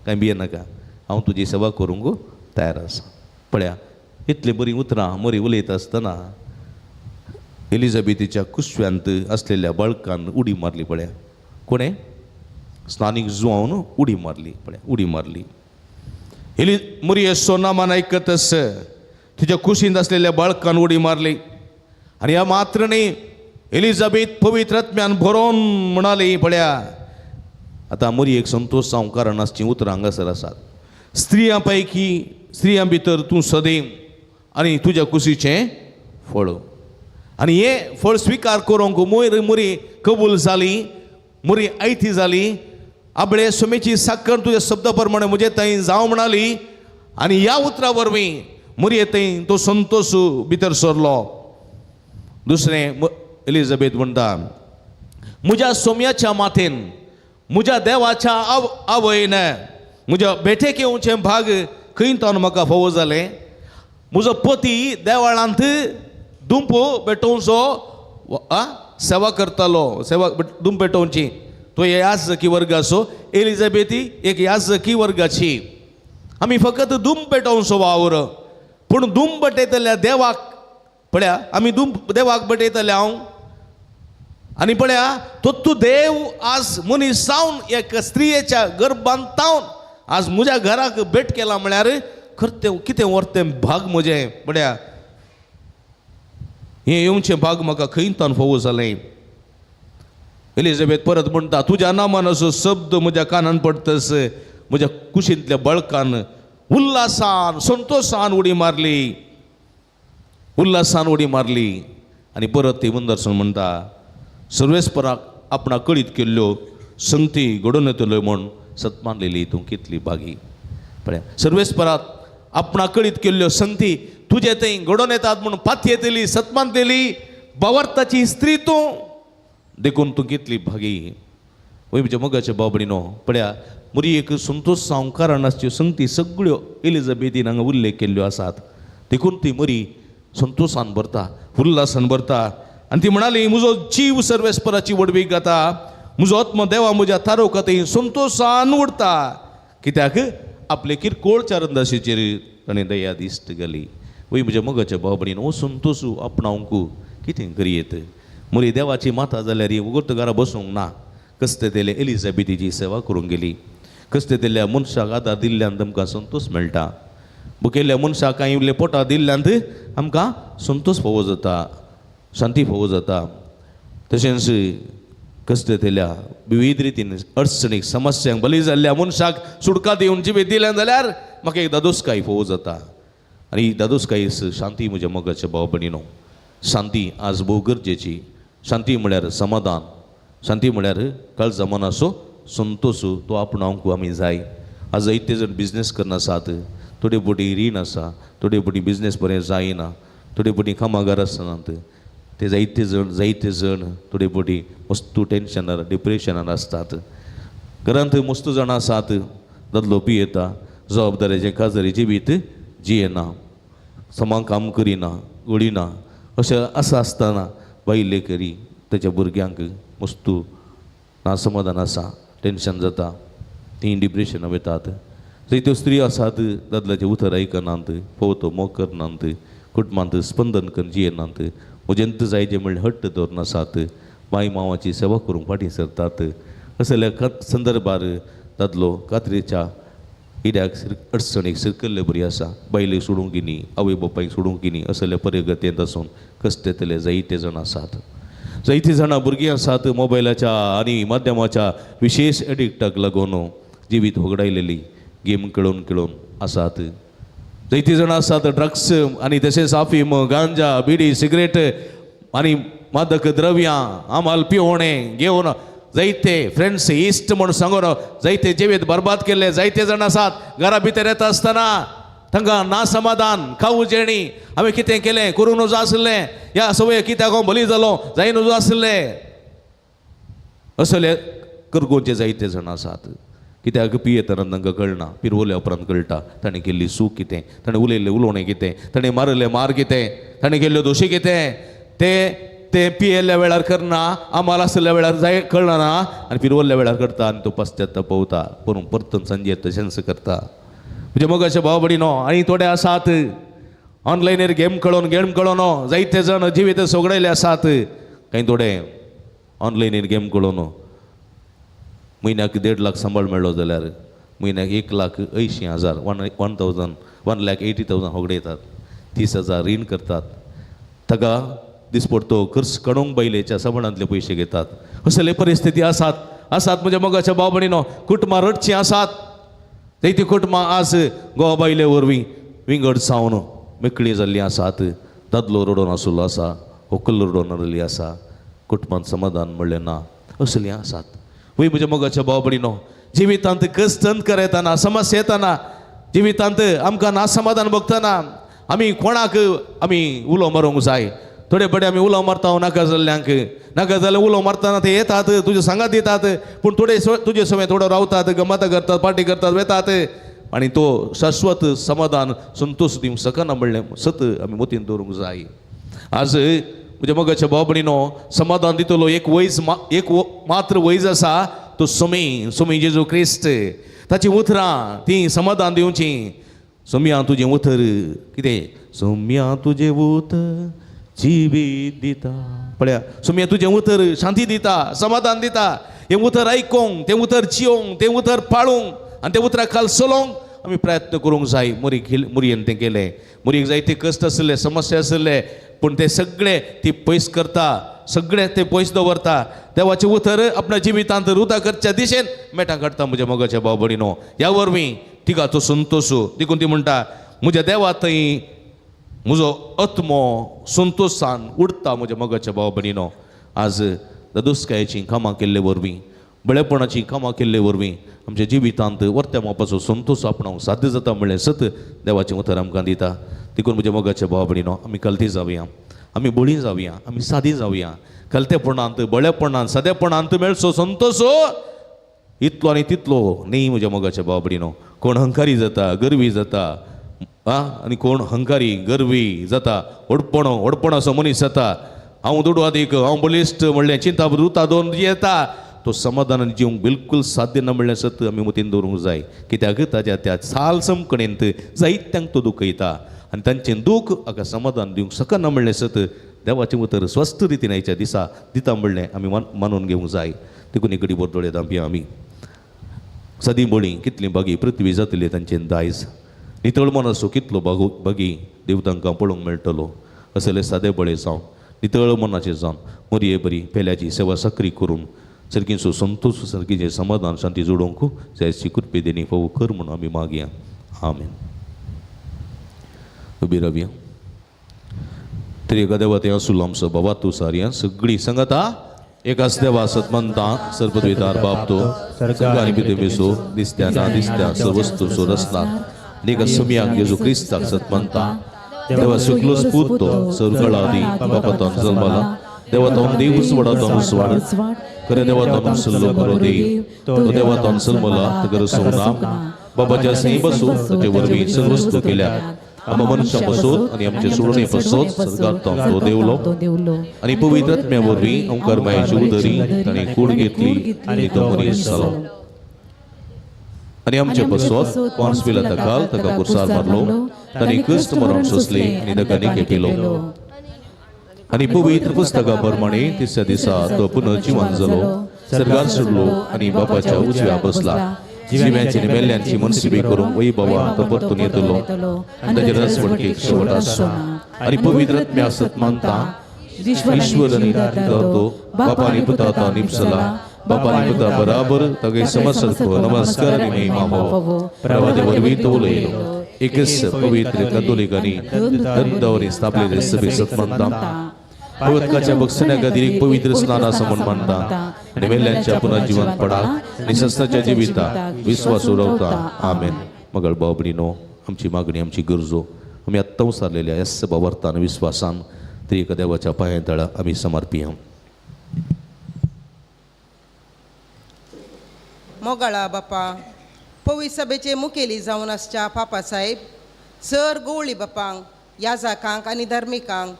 कांय भियेनाका, हांव तुजी सेवा करूंक तयार आसा. पळया इतली बरीं उतरां मरी उलयता आसतना एलिझाबेथीच्या कुसव्यांत आसलेल्या बाळकान उडी मारली. पळया कोणें, स्नानीक जुवावन उडी मारली. पळया उडी मारली. एली मुरयेचो नामान आयकतच तिच्या कुशींत आसलेल्या बाळकान उडी मारली आनी ह्या मात्र न्ही एलिझाबेथ पवित्र आत्म्यान भरोवन म्हणाली. पळया आतां मुरयेक संतोश जावंक कारण आसचीं उतरां हांगासर आसात. स्त्रियां पैकी स्त्रियां भितर तूं सदैव आनी तुज्या कुशीचें फळ, आनी हें फळ स्विकार करूंक मोयर मुरी कबूल जाली, मुरी आयती जाली. आबळे सुमेची साकर तुज्या शब्दा प्रमाणे म्हजे थंय जावं म्हणाली आनी ह्या उतरां वरवीं मुरये थंय तो संतोश भितर सरलो. दुसरें एलिझाबेथ म्हणटा, म्हज्या सोम्याच्या माथेन म्हज्या देवाच्या आवयन म्हज्या बेठेक येवचें भाग खंय तावन म्हाका फावो जालें. म्हजो पती देवाळांत दुंप पेटोवचो सेवा करतालो, सेवा दुंप पेटोवची. तो याजकी वर्गाचो, एलिझाबेथी एक याजकी वर्गाची. आमी फकत दुम पेटोवचो वावर, पूण दुम पेटयतल्या देवाक पळया आमी देवाक भेटयतले हांव. आनी पळया तो तूं देव आज मनीस जावन एक स्त्रियेच्या गर्भांत तावन आज म्हज्या घराक भेट केला म्हळ्यार खरतें कितें व्हरतें भाग म्हजें. पळया हें येवचें भाग म्हाका खंय तान फावो जालें. एलिझाबेथ परत म्हणटा तुज्या नामान असो शब्द म्हज्या कानान पडतस म्हज्या कुशींतल्या बळकान उल्हासान संतोशान उडी मारली, उल्हासान उडी मारली. आनी परत ती मुंदरसून म्हणटा सर्वेस्पराक आपणाक कळीत केल्ल्यो संगती घडोवन येतल्यो म्हूण सतमानलेली तूं कितली भागी. पळया सर्वेस्पराक आपणाक कळीत केल्ल्यो संगती तुजे थंय घडोवन येतात म्हूण पातयेतली सतमानलेली बावरताची स्त्री तूं, देखून तूं कितली भागी. वय म्हज्या मोगाच्या बाबडीनो पळया मुरी एक संतोश जावंक कारण आसच्यो संगती सगळ्यो एलिझाबेथीन हांगा उल्लेख केल्ल्यो आसात. देखून ती मरी संतोशान भरता, उल्हासान भरता. आनी ती म्हणाली म्हजो जीव सर्वेस्पराची व्हडवीक गाता, म्हजो आत्मो देवा म्हज्या तारोका थंय संतोशान उरता. कित्याक आपले किरकोळ चारंदाशीचेर ताणें दया दिश्ट घाली. वय म्हज्या मोगाच्या बाबडीन हो संतोश आपणावंक कितें करयेत. मुरी देवाची माता जाल्यार उगत घरा बसूंक ना, कसते तेले एलिझाबेथीची सेवा करूंक गेली. कसते तेल्या मनशाक आदार दिल्ल्यान आमकां संतोश मेळटा, बुकेल्ल्या मनशाक कांय इल्ले पोटा दिल्ल्यान आमकां संतोश फावो जाता, शांती फावो जाता. तशेंच कसते तेल्या विविध रितीन अडचणीक समस्यांक बली जाल्ल्या मनशाक सुटका दिवन जिवीत दिल्यान जाल्यार म्हाका एक दादोसकाय फावो जाता. आनी ही दादोसकाय शांती म्हज्या मोगाच्या भाव भयणीनो, शांती आज भोव गरजेची. शांती म्हळ्यार समाधान, शांती म्हळ्यार काळजा मनाचो संतोश, तो आपणावंक आमी जाय. आज जायते जाण बिजनेस करना आसात, थोडे बोटी रीण आसा, थोडे बोटी बिजनेस बरें जायना, थोडे बोटी कामागार आसनात, ते जायते जाण थोडे बोटी मस्तू टेन्शनार डिप्रेशनार आसतात. घरांत मस्त जाणां आसात, दादलो पियेता, जबाबदारेचें काजारी जिवीत जियेना, समा काम करिना, घडिना. अशें आसा आसतना बायले करी ताच्या भुरग्यांक मस्तू ना समाधान आसा, टेन्शन जाता, तीं डिप्रेशनां वतात. जायत्यो स्त्री आसात दादल्याचें उतर आयकनात, फोवतो मोग करनात, कुटुंबांत स्पंदन करून जियेनात, म्हजेंत जाय जें म्हणलें हट्ट दवरून आसात, माय मावाची सेवा करूंक फाटीं सरतात. असल्या संदर्भार दादलो कात्रेच्या इड्याक अडचणीक सिरकल्ले बरी आसा, बायलेक सोडूंक न्ही, आवय बापायक सोडूंक न्ही, असल्या परिगतेंत आसून कश्टेतले जायते जाण आसात. जायतीं जाणां भुरगीं आसात मोबायलाच्या आनी माध्यमाच्या विशेश एडिक्टाक लागून जिवीत होगडायलेली गेम खेळून खेळून आसात. जायतीं जाणां आसात ड्रग्स आनी तशेंच अफीम, गांजा, बिडी, सिगरेट आनी मादक द्रव्यां, आमाल पिवणें घेवन जायते फ्रेंड्स इश्ट म्हूण सांगून जायते जिवीत बरबाद केल्ले जायते जाण आसात. घरा भितर येता आसतना तांकां ना समाधान, खाऊ जेणी, हांवें कितें केलें, करूं नजो आसलें, ह्या सवय कित्याक हांव बली जालो, जाय नजो आसलें, असले करगोवचे जायते जाण आसात. कित्याक पियेतना तांकां कळना, पिरवल्या उपरांत कळटा ताणें केल्ली चूक कितें, ताणें उलयल्लें उलोवणें कितें, ताणें मारिल्लें मार कितें, ताणें केल्ल्यो दोशी कितें, तें तें पियेल्ल्या वेळार करना, आमाल आसल्या वेळार जाय कळना आनी पिरवल्ल्या वेळार करता आनी तो पश्चाताप पवता, पूण परतून सांजे तशेंच करता. म्हणजे मोगाचे भाव भयणीनो, आनी थोडे आसात ऑनलायनीर गेम खेळोन जायते जाण जिवीत सोगडायले आसात. कांय थोडे ऑनलायनीर गेम खेळोन म्हयन्याक 1.5 लाख सांबाळ मेळ्ळो जाल्यार म्हयन्याक 1,80,000 1,80,000 होगडयतात, 30,000 रीण करतात, ताका दिसपडतो खर्च काडूंक बायलेच्या साबणांतले पयशे घेतात. असले परिस्थिती आसात आसात म्हज्या मोगाच्या भाव भयणीनो. कुटुंबां रडचीं आसात, जायतीं कुटुंबां आज गोवा बायले वरवीं विंगड जावन मेकळीं जाल्लीं आसात. दादलो रडोन आशिल्लो आसा, व्हंकल रडोन आशिल्ली आसा, कुटुंबांत समाधान म्हणलें ना, असलीं आसात. वय म्हज्या मोगाच्या भाव भयणीनो, जिवितांत कश्ट कर येताना, समस्या येताना, जिवितांत आमकां ना समाधान भोगतना आमी कोणाक आमी उलो मारूंक जाय. थोडे बडे आमी उलो मारता नाका जाल्ल्यांक, नाका जाल्यार उलो मारतना ते येतात, तुजे सांगात दितात, पूण थोडे तुजे समय थोडो रावतात, गमतां करतात, पार्टी करतात, वेतात आनी तो शाश्वत समाधान संतोश दिवंक शकना म्हणलें सत आमी मतीन दवरूंक जाय. आज म्हज्या मोगाच्या भाव भयणीनो, समाधान दितलो एक वैज, एक मात्र वैज आसा, तो सोमी, सोमी जेजू क्रिस्त. ताचीं उतरां तीं समाधान दिवचीं. सोम्या तुजें उतर कितें, सोम्या तुजें उतर जिवीत दिता. पळया सुमया तुजें उतर शांती दिता, समाधान दिता. हें उतर आयकोंक, तें उतर जियोंक, तें उतर पाळूंक आनी तें उतरा खाल चलोवंक आमी प्रयत्न करूंक जाय. मुरी मुरयेन तें केलें. मुरयेक जायते कश्ट आशिल्ले, समस्या आशिल्ले, पूण ते सगळे ती पयस करता, सगळे ते पयस दवरता. देवाचें उतर आपल्या जिवितांत रुता करच्या दिशेन मेटां काडटा म्हज्या मोगाच्या भाव भयणीनो. ह्या वरवीं तिका तो संतोश. देखून ती म्हणटा म्हज्या देवा थंय म्हजो आत्मो संतोशान उडता. म्हज्या मोगाच्या भाव भयणीनो, आज ददुसकायेचीं कामां केल्ले वरवीं, बळेपणाचीं कामां केल्ले वरवीं आमच्या जिवितांत वर्त्या मापाचो संतोश आपणावंक साध्य जाता म्हणलें सत देवाचें उतर आमकां दिता. देखून म्हज्या मोगाच्या भाव भयणीनो, आमी कलती जावया, आमी बळी जावया, आमी सादी जावया. कलतेपणांत, बळेपणांत, सादेपणांत मेळचो संतोश इतलो आनी तितलो न्ही. म्हज्या मोगाच्या भाव भयणीनो, कोण हंकारी जाता, गर्वी जाता, आनी कोण हंकारी गर्वी जाता, व्हडपणो व्हडपणाचो मनीस जाता. हांव दुडू आदीक, हांव बळिश्ट म्हणलें चिंता रुता दोन येता, तो समाधानान जिवंक बिलकूल साध्य ना म्हणलें सत आमी मतीन दवरूंक जाय. कित्याक ताज्या त्या साल समकणेंत जायत्यांक तो दुखयता आनी तांचें दूख हाका समाधान दिवंक शकना म्हणलें सत देवाचें उतर स्वस्थ रितीन आयच्या दिसा दिता म्हणलें आमी मानून घेवंक जाय. देखून एक घडी दोळे धांपया आमी. सदीं बळी कितली बागी पृथ्वी जातली तांचें दायज, नितळ मनाचो कितलो बागी देव तांकां पळोवंक मेळटलो. असले सादे बळे जावन, नितळ मनाचे जावन, मोरये बरी पेल्याची सेवा सक्री करून सारकीचो संतोश, सारकीचें समाधान शांती जोडोवंक जायची कृपे देणी फावो कर म्हणून आमी मागया. आमेन. उबी रावया. तरी एका देवा तें आसूं आमचो बाबा तूं सारया सगळीं सांगाता एकाच देवा सतमंता सर्वद्वितार बाप तो सर्ग आनी पृथ्वीचो दिसत्या ना दिसत्या सर्वस्तूचो रचना आनी एका सुमयाक जेजू क्रिस्ताक सतमंता देवा सुकलोस पूत तो सर्वकाळादी बापातून जल्मला, देवातून देव वडातून स्वाड खरें देवातून सल्लो खरो देव तो देवातून जल्मला तगर सोना बाबाच्या सही बसून ताचे वरवीं सर्वस्तू केल्या आमकां मनशां पसोत आनी आमचे सोडणे पसोत सर्गांत तो देवलो आनी पवित्र आत्म्या वरवीं ओंकार मायेची उदरी ताणें कूड घेतली आनी तो मनीस जालो आनी आमचे पसोत पॉन्स पिलाता ताका पुरसार मारलो, ताणें क्रिस्त मरण सोंसलें आनी ताका निके केलो आनी पवित्र पुस्तका प्रमाणे तिसऱ्या दिसा तो पुनर्जिवन जालो, सर्गार सोडलो आनी बापाच्या उजव्या बसला. जिव्यांची आनी मेल्ल्यांची मनसिबी करूंक वय बाबा तो परतून येतलो आनी ताचे रसवडकेक शेवट आसचो आनी पवित्र आत्म्या सत मानता ईश्वर आनी तो बापा आनी पुता तो निपसला बापा आनी पुता बराबर तागे समजसारको नमस्कार आनी महिमा फावो. प्रभाते वरवीं तो उलयलो एकच पवित्र कथोलिक आनी धंदावरी स्थापलेले सभे सत मानता. पवित्रकाच्या बक्षण्या खातीर एक पवित्र स्नान आसा म्हूण मानता आनी मेल्ल्यांच्या पुनर्जिवन पडाक आनी सस्ताच्या जिविता विस्वास उरवता. आमेन. मगळ भाव भयणीनो, आमची मागणी, आमची गरजो आमी आत्तां उसारलेल्या ह्या सभा वर्तान विस्वासान तरी एका देवाच्या पांया तळा आमी समर्पिया. मोगाळा बापा, पवी सभेचे मुखेली जावन आसच्या पापा साहेब सर गोवळी बापांक, याजाकांक आनी धार्मिकांक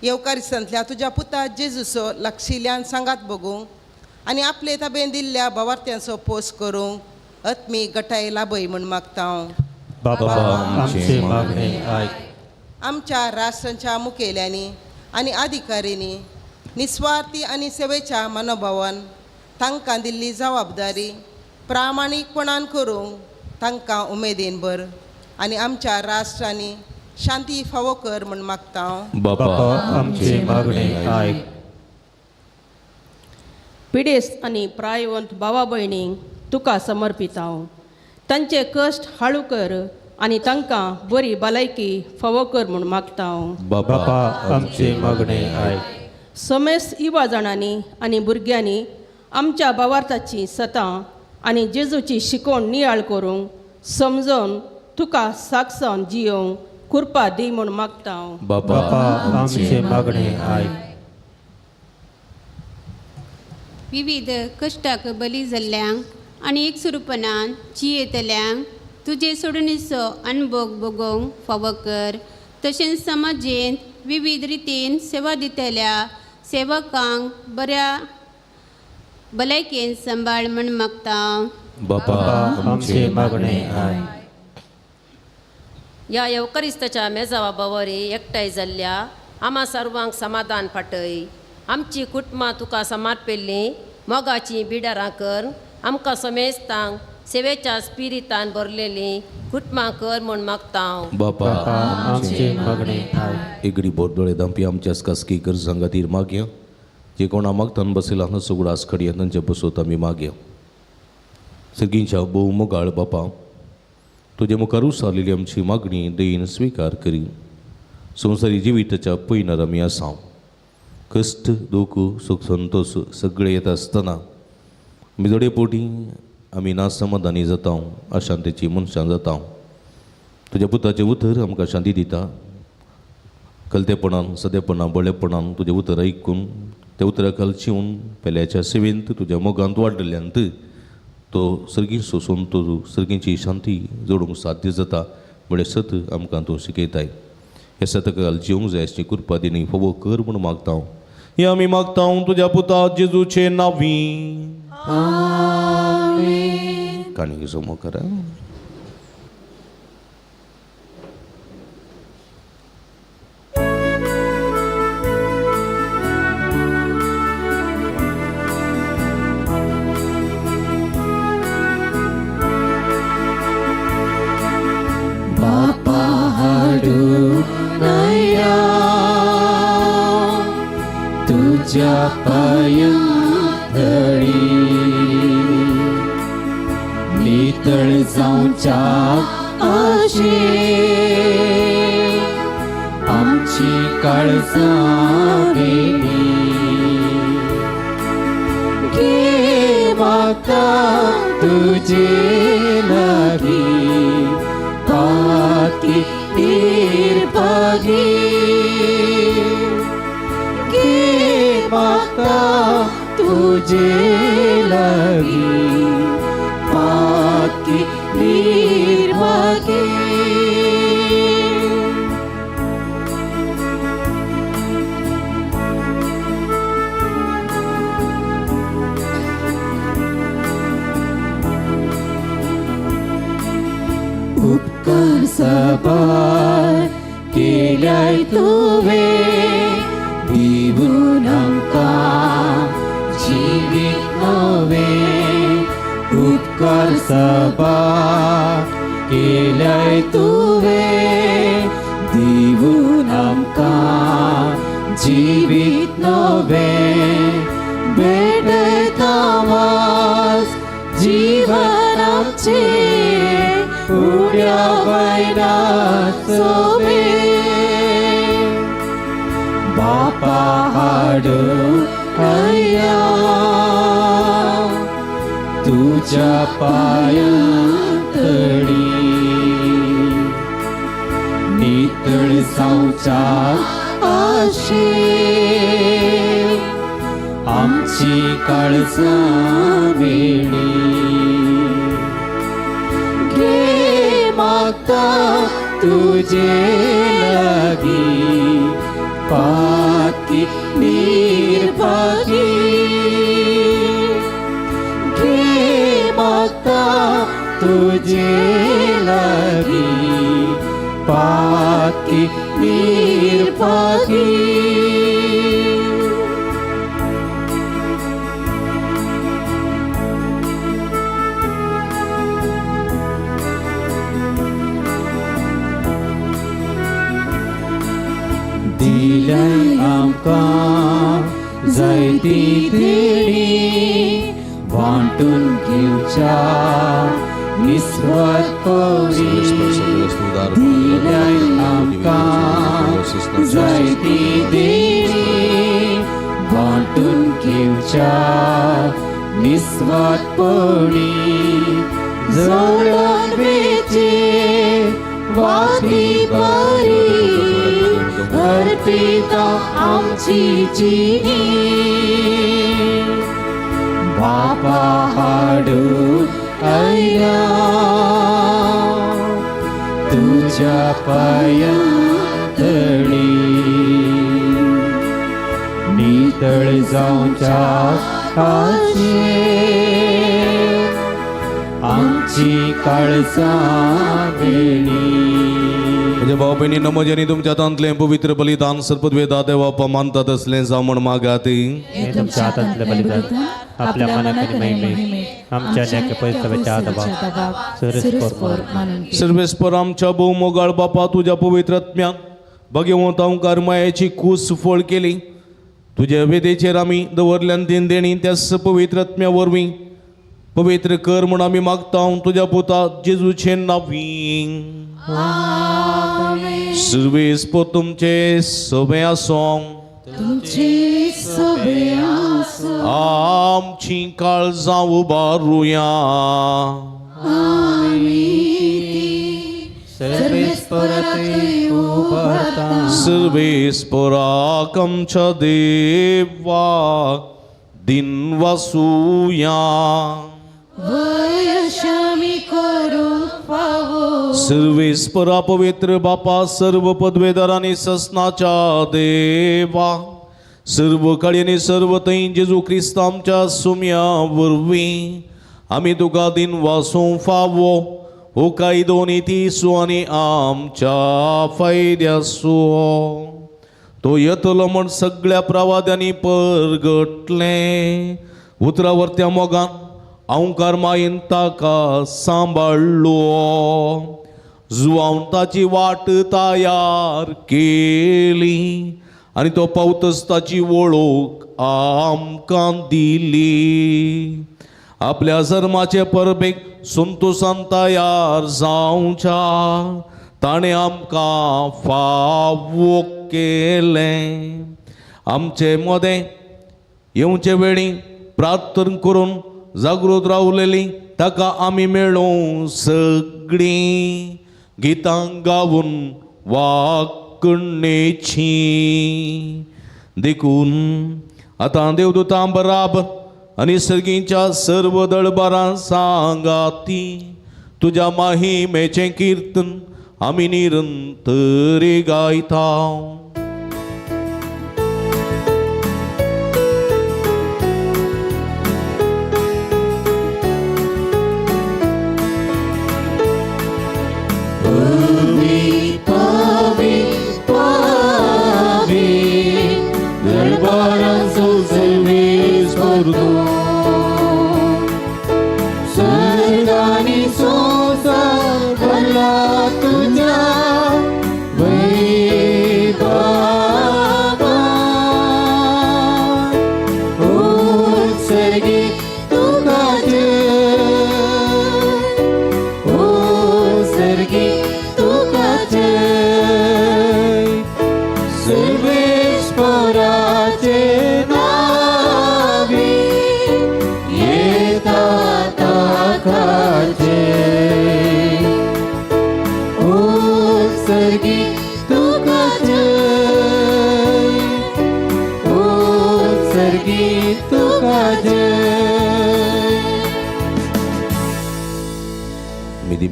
येवकारिस्तांतल्या तुज्या पुता जेजूचो लागशिल्ल्यान सांगात बगूंक आनी आपले ताबेन दिल्ल्या बावार्थ्यांचो पोस करूंक आत्मीक गटाय लाभय म्हूण मागता हांव. बाबा आमचे मागणे आयक. आमच्या राष्ट्रांच्या मुखेल्यांनी आनी अधिकाऱ्यांनी निस्वार्थी आनी सेवेच्या मनोभावान तांकां दिल्ली जबाबदारी प्रामाणीकपणान करूंक तांकां उमेदीन भर आनी आमच्या राष्ट्रांनी शांती फावो कर म्हूण मागता हांव. बाबा आमचे मागणे आयक. पिडेस्त आनी प्रायवंत भावा भयणींक तुका समर्पित हांव. तांचे कश्ट हाळू कर आनी तांकां बरी भलायकी फावो कर म्हूण मागता हांव. बाबा आमचे मागणे आयक. समेस्त युवा जाणांनी आनी भुरग्यांनी आमच्या भावार्थाची सतां आनी जेजूची शिकवण नियाळ करूंक समजून तुका साक्षान जियोवंक कृपा दी म्हूण मागता हांव. बाबा आमचे मागणे आयक. विविध कश्टाक बली जाल्ल्यांक आनी एकसुरपणान जियेतल्यांक तुजे सोडणीचो अणभोग भोगोवंक फावो कर. तशेंच समाजेंत विविध रितीन सेवा दितल्या सेवकांक बऱ्या भलायकेन सांबाळ म्हूण मागता. बाबा आमचे मागणे आयक. ह्या येवकारिस्ताच्या मेजावा बावरी एकठांय जाल्ल्या आमा सर्वांक समाधान पाटय. आमची कुटुंबां तुका समर्पिल्लीं मोगाचीं बिडारां कर. आमकां समेस्तांक सेवेच्या स्पिरितान भरलेलीं कुटुंबां कर म्हूण मागता. बापा आमचे मागणे आयक. एगडी बोरदोळे दामपी आमच्या खासगी गरजां खातीर मागया. जे कोणा मागतान बसयला तांचो उगडास खडया तांचे बसोत आमी मागया. सगळींच्या भोव मोगाळ बापा, तुजे मुखार उसारलेली आमची मागणी दयेन स्विकार करी. संवसारी जिविताच्या पयनार आमी आसा. कश्ट दुख सुख संतोश सगळे येता आसतना आमी जोडे पोटी आमी नासमाधानी जाता, अशांतेची मनशां जाता. तुज्या पुताचें उतर आमकां शांती दिता. कलतेपणान सदेपणान बळेपणान तुजें उतर आयकून त्या उतरा खाल शिवून पेल्याच्या सेवेंत तुज्या मोगांत वाडलेल्यांत तो सर्गीं सोसून तो सर्गींची शांती जोडूंक साध्य जाता म्हळ्यार सत आमकां तूं शिकयताय. हे सतकाल जिवंक जाय अशी कृपा दिनी फोवो कर म्हूण मागता. हे आमी मागता तुज्या पुता जेजूचे नांवी. काणी जमो करा. बापा हाडून आयल्या तुज्या पांयां तळी, नितळ जावच्या आशे आमची काळजां गेली. घे मागता तुजे लागीं पाकी निर्भागी, घे मागता तुजे लागीं पाकी निर्भागी. उपकार साबार केल्याय तुवें दिवन आमकां जिवीत नवें. उपकार साबार केल्याय तुवें दिवन आमकां जिवीत नवें. भेटयता वास जीवन आमचें उड्या वयल्या सोबे. बापा हाडून आयल्या तुज्या पांयां तळी, नितळ जावच्या आशे आमची काळजां वेळी. घे मागता तुजे लागीं पाकी निर्भागी, घे मागता तुजे लागीं पाकी निर्भागी. दिल्याय आमकां जायती देणी वांटून घेवच्या निस्वार्थपणी. दिल्याय आमकां जायती देणी वांटून घेवच्या निस्वार्थपणी. जळोवन वेचे वाती बरी अर्पिता आमची जिणी. बापा हाडून आयल्या तुज्या पांयां तळी, नितळ जावच्या आशे आमची काळजां वेळी. म्हज्या भाव भयणींनो, म्हज्यांनी तुमच्या हातांतलें पवित्र बलिदान सर्पद्वेदा देवापा मानतात असलें जावं म्हण मागात. हे तुमच्या हातांतलें बलिदान आपल्या मनाक आनी महिमेक आमच्या न्याय पयसव्याच्या दबाव सुरस मानून. सर्वेस्पर आमच्या भोव मोगाळ बापा, तुज्या पवित्र आत्म्यान भगवंत ओंकार मायेची कूस फळ केली. तुज्या वेदेचेर आमी दवरल्यान तीन देणी त्याच पवित्र आत्म्या वरवीं पवित्र कर म्हूण आमी मागता तुज्या पुता जेजूचे नांवी. सर्वेस्पर तुमचे सगळे आसों. तुमचे सगळे आसो. आमची काळजां उबारुया. सर्वेस्पराक आमच्या देवा दिन वासुया. वयशामी करूंक फावो. सर्वेस्परा पवित्र बापा, सर्व पदवेदार आनी ससनाच्या देवा, सर्व काळी आनी सर्व थंय जेजू क्रिस्त आमच्या सुम्या वरवीं आमी तुका दिन वासूं फावो. हो कायदो नीतीसो आनी आमच्या फायद्यासो तो येतलो म्हण सगळ्या प्रवाद्यांनी परगटलें. उतरावरत्या मोगान ओंकार मायेन ताका सांबाळ्ळो. जुवावन ताची वाट तयार केली आनी तो पावतच ताची वळख आमकां दिली. आपल्या जल्माचे परबेक संतोसान तयार जावच्या ताणें आमकां फावो केलें. आमचे मदें येवचे वेळी प्रार्थना करून जागृत रावलेली ताका आमी मेळों सगळीं गितां गावन वाकणेची. देखून आतां देवदूतां बराबर आनी सर्गीच्या सर्व दळबारां सांगाती तुज्या माहिमेचें किर्तन आमी निरंतर गायता.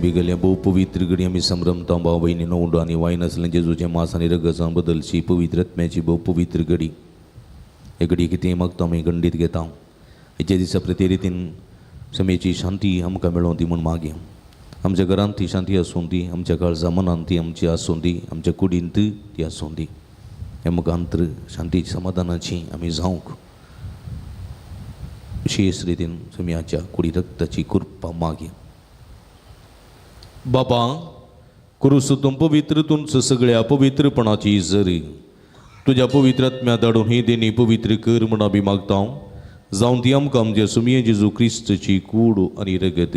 बिगल्या भोव पवित्र घडी आमी संभ्रमता भाव भयणीनो, उंडो आनी वायन आसलें जेजूचें मांस आनी रगत बदलची पवित्र आत्म्याची भोव पवित्र घडी. हे घडी कितें मागता आमी गंडीत घेता. हेच्या दिसा प्रति रितीन समेची शांती आमकां मेळों ती म्हूण मागया. आमच्या घरांत ती शांती आसूं दी, आमच्या काळजा मनांत ती आमची आसूं दी, आमच्या कुडींत ती आसूं दी. हे मुखांतर शांती समाधानाची आमी जावंक विशेष रितीन सम्याच्या कुडी रक्ताची कृपा मागया. बाबा कुरुस तूं पवित्र तुमचं सगळ्या पवित्रपणाची जरी तुज्या पवित्र आत्म्या धाडून ही देणी पवित्र कर म्हूण आमी मागता. जावन ती आमकां आमच्या सुमये जेजू क्रिस्तची कूड आनी रगत.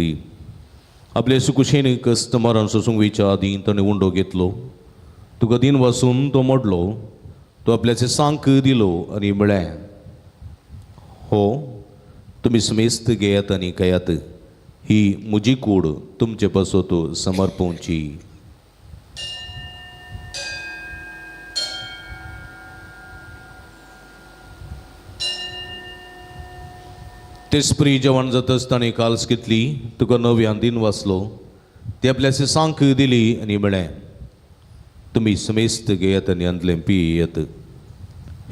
आपले सुकुशेन कस्त मरण सोसूंक वयच्या आदीं ताणें उंडो घेतलो, तुका दिन वासून तो मोडलो, तो आपल्याचे सांक दिलो आनी म्हळें, हो तुमी समेस्त घेयात आनी खायात, ही म्हजी कूड तुमचे पासत समर्पणची. तेसपरी जेवण जातच ताणें काल्स घेतली, तुका नव्यान दिन वाचलो, ती आपल्याचे सांक दिली आनी म्हळें, तुमी समेस्त घेयात आनी अंदलें पियेत,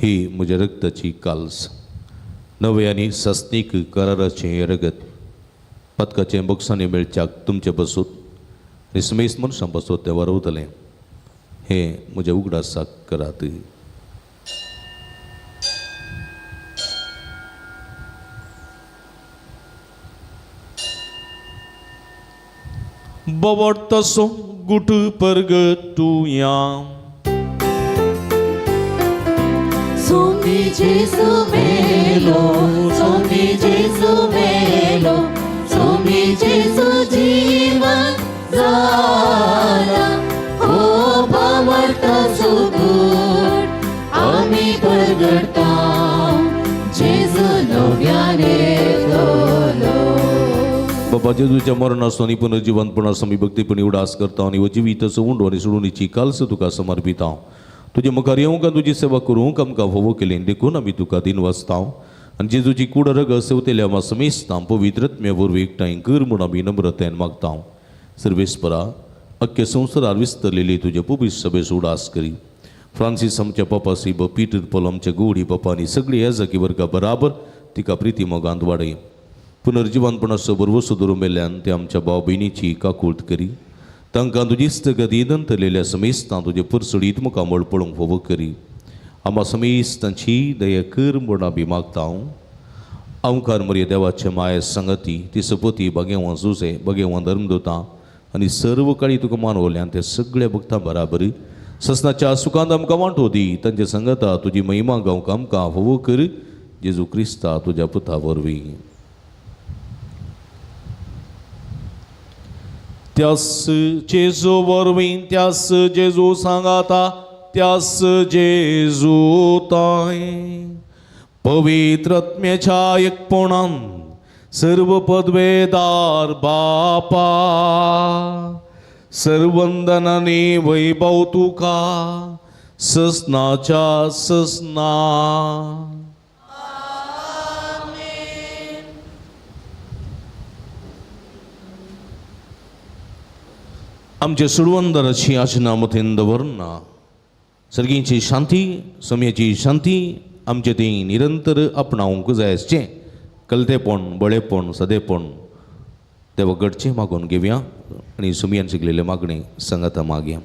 ही म्हज्या रक्ताची काल्स, नवे आनी सस्नीक कराराचें रगत, पदकाचें बोक्सांनी मेळच्याक तुमचे बसूत आनी समेस्त मनशां बसूत तें वरवतलें. हे म्हज्या उगडासाक करात. बवडतसो गुट परगटुया. सोमी जेजू मेलो, सोमी जेजू मेलो, सोमी जेजू जीवन जाला. हो भावार्थ सुगूट आमी परगटता, जेजू नव्याने तोलो. बाबा जेजूच्या मरणाचो आनी पुनर्जिवंतपणाचो आमी भक्तीपणी उडास करता आनी हो जिवीत उंडो आनी सोडूनीची कालस तुका समर्पिता. तुजे मुखार येवंक आनी तुजी सेवा करूंक आमकां फावो केली देखून आमी तुका दिनवासता आनी जेजूची कूड रगत सेवतेल्या आमा समेस्तां पवित्रत्म्या वरवीं एकठांय कर म्हूण आमी नम्रतेन मागता. सर्वेस्परा अख्ख्या संवसारार विस्तरलेली तुजे पवित्र सभेचो उडास करी. फ्रांसीस आमच्या पप्पा सीब पीटर पॉल आमच्या गोडी पप्पा आनी सगळी याजकी वर्गा बराबर तिका प्रिती मोगांत वाडय. पुनर्जिवनपणाचो भरवसो धरून मेल्ल्यान ते आमच्या भाव भयणीची काकूळत करी. तांकां तुजी इश्टगती दंतलेल्या समेस्तां तुजे पुरसुडीत मुखामळ पळोवंक फावो करी. आमा समेस्तांची दया कर म्हूण आमी मागता. आमकार मरिया देवाचे माये संगती ती सपोती बागेवां जुजे बागेवां धर्मदुतां आनी सर्व काळी तुका मानवल्यान ते सगळ्या भक्तां बराबर ससनाच्या सुखांत आमकां वांटो दी. तांचे संगता तुजी महिमा गावंक आमकां फावो कर. जेजू क्रिस्ता तुज्या पुता वरवीं. त्यास जेजू वरवीं, त्यास जेजू सांगाता, त्यास जेजू ताय पवित्रत्म्याच्या एकपणान सर्व पदवेदार बापा सर्वंदनानी वैभव तुका ससनाच्या ससना. आमचे सुडवंदराची आचना मथेन दवरना सर्गींची शांती सम्याची शांती आमचे ती निरंतर आपणावंक जाय आसचें कलतेपण बळेपण सदेपण देवा घडचें मागून घेवया आनी सुमयान शिकलेले मागणें सांगाता मागया.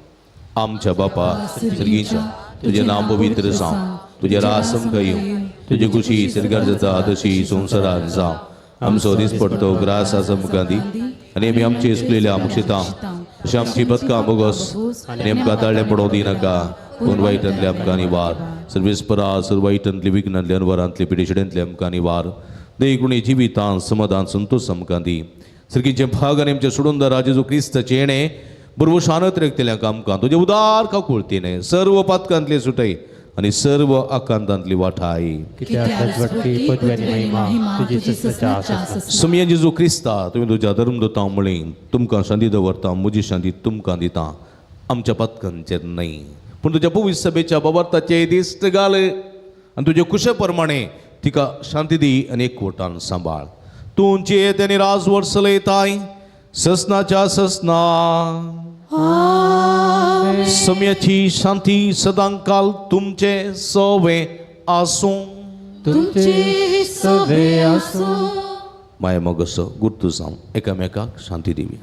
आमच्या बापा सर्गींच्या तुजें नांव पवित्र जावं, तुजें रास आमकां येवं, तुजी खुशी सर्गार जाता तशी संवसारान जावं. आमचो दिसपडतो ग्रास आस आमकां दी आनी आमी आमचे चुकलेल्या मुक्षितां अशें आमची बदकां बोगस आनी आमकां ताळें पडोवं दिनाका, पूण वायटांतले आमकां निवार. सर्वेस्परा सर्व वायटांतली विघ्नांतले अनवरांतले पिडेशिडेंतले आमकां निवार. देखून जिवितान समाधान संतोष आमकां दी. सर्गीचे भाग आनी आमच्या सोडूनदारा जेजू क्रिस्ताचें येणें बरोबर शानत रेखतल्यांक आमकां तुजें उदार काकुळतीने सर्व पातकांतले सुटय आनी सर्व आकांतांतली वाठाय. सुमया जेजू क्रिस्ता तुवें तुज्या धर्मदुतां म्हळी तुमकां शांती दवरता, म्हजी शांती तुमकां दिता. आमच्या पातकांचेर न्हय पूण तुज्या पवित्र सभेच्या बाबार्थाचे दिश्ट घाल आनी तुजे कुशे प्रमाणे तिका शांती दी आनी एकवटान सांबाळ. तूं जियेत आनी राजवट चलयताय ससनाच्या ससना. सम्याची शांती सदांकाल तुमचे सवे आसूं. तुमचे सवे आसूं. माया मोगसो गुर्तू जावं एकामेकाक शांती दिवी.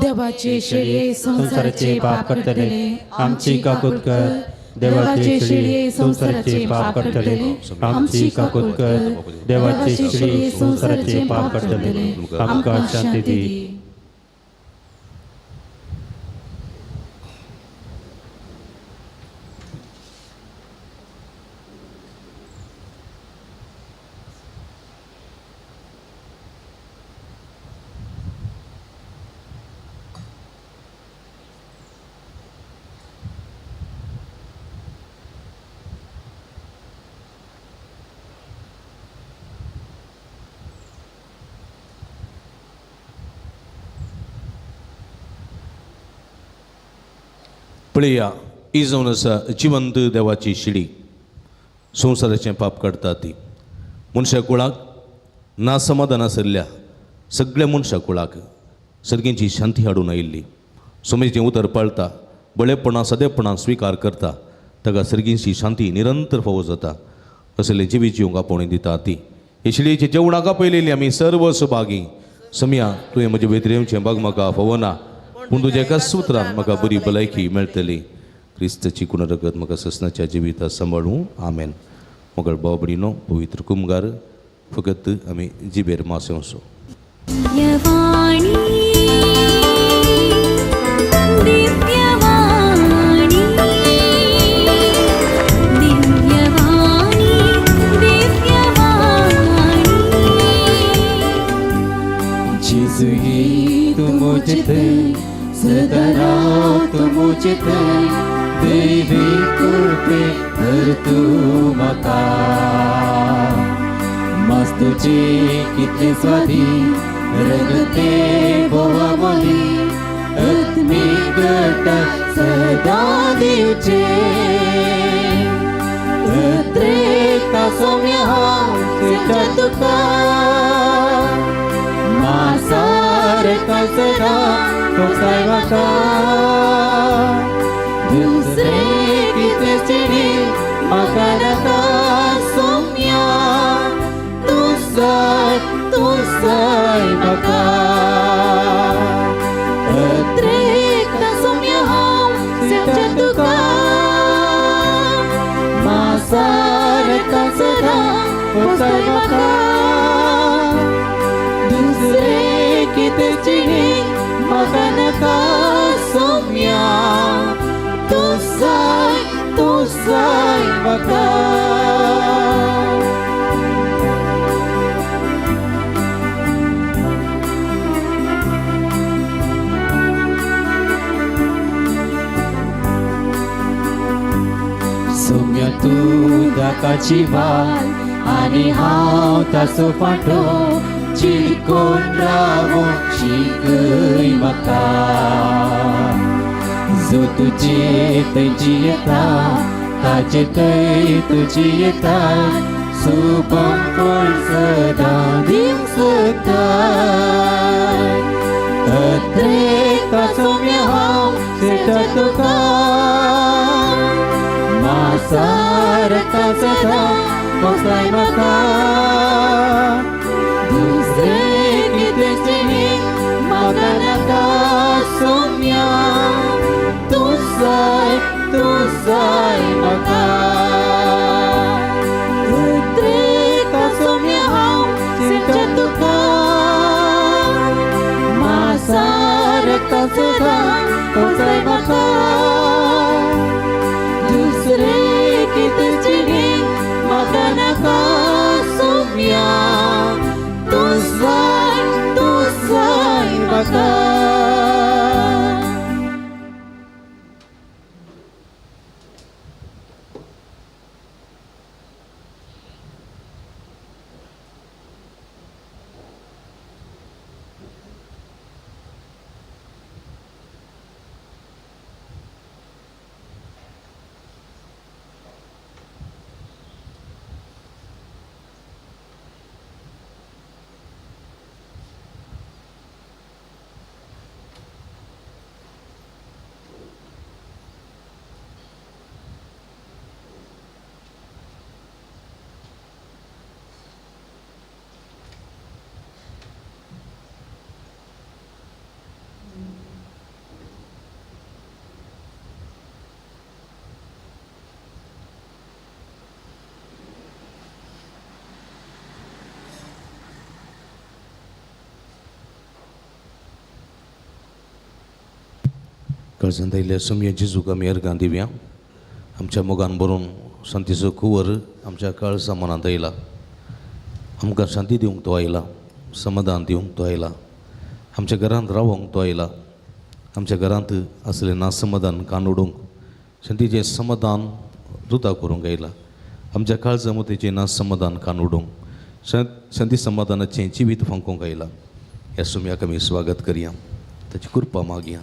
देवाचे शेळये संवसाराचे पाप करतले आमची काकूत कर. देवाचे शेळये संवसाराचे पाप करतले आमची काकूत कर. देवाचे शेळये संवसाराचे पाप करतले आमकां शांती दी. पळया ही जावन आसा जिवंत देवाची शिडी संवसाराचें पाप काडटा ती. मनशा कुळाक ना समाधान आशिल्ल्या सगळ्या मनशा कुळाक सर्गींची शांती हाडून आयिल्ली. सोमेचें उतर पाळता, बळेपणां सदेपणां स्विकार करता ताका सर्गींची शांती निरंतर फावो जाता. असले जिवीत जिवंक आपोवणी दिता ती. हे शिडयेच्या जेवणाक आपयलेली आमी सर्व सभागी समिया तुवें म्हजे भितर येवचें बाग म्हाका फावना पूण तुज्या एका सुत्रान म्हाका बरी भलायकी मेळटली. क्रिस्ताची कुण रगत म्हाका ससनाच्या जिविता सांबाळूं. आमेन. मोगळ भाव भयणीनो पवित्र कुमगार फकत आमी जिबेर मास येवचो. जेजू तूं म्हजें थंय सदां राव तूं म्हजें थंय देवी कृपे धर तूं म्हाका मास तुजी कितले स्वादी रगते बोवा मोली आत्मीक गटा सदां दिवचे त्रेता सौम्य हांव सेवता तुका मासारता सदां पोसाय म्हाका दुसरे कितें चिडी म्हाका नाका सौम्या तूं जाय म्हाका त्रेकता सौम्य हांव सेवता तुका मासारता सदां पोसाय म्हाका दुसरे कितें चिडी म्हाका नाका सौम्या तूं जाय म्हाका. सौम्या तूं दाकाची वाल आनी हांव ताचो फांटो चिटकोन रावोंक शिकय म्हाका जो तुजे थंय जियेता ताजे थंय तूं जियेता सुबम फळ सदां दिवंक सोदता त्रेकता सौम्य हांव सेवता तुका मासारता सदां पोसाय म्हाका दुसरे कितें चिणी म्हाका नाका सौम्या तूं जाय म्हाका त्रेकता सौम्य हांव सेवता तुका मासारता सदां पोसाय म्हाका दुसरे कितें चिणी म्हाका नाका सौम्या तूं जाय म्हाका. काळजांत आयिल्ल्या सोमया जेजूक आमी अर्गां दिवया. आमच्या मोगान भरून शांतीचो कुंवर आमच्या काळजा मनांत आयला. आमकां शांती दिवंक तो आयला, समाधान दिवंक तो आयला, आमच्या घरांत रावोंक तो आयला. आमच्या घरांत आसलें ना समाधान कान उडोवंक शांतीचें समाधान रुता करूंक आयला. आमच्या काळजा मतीचें ना समाधान कान उडोवंक शांती समाधानाचें जिवीत फांकोंक आयला. ह्या सोमयाक आमी स्वागत करया, ताची कृपा मागया,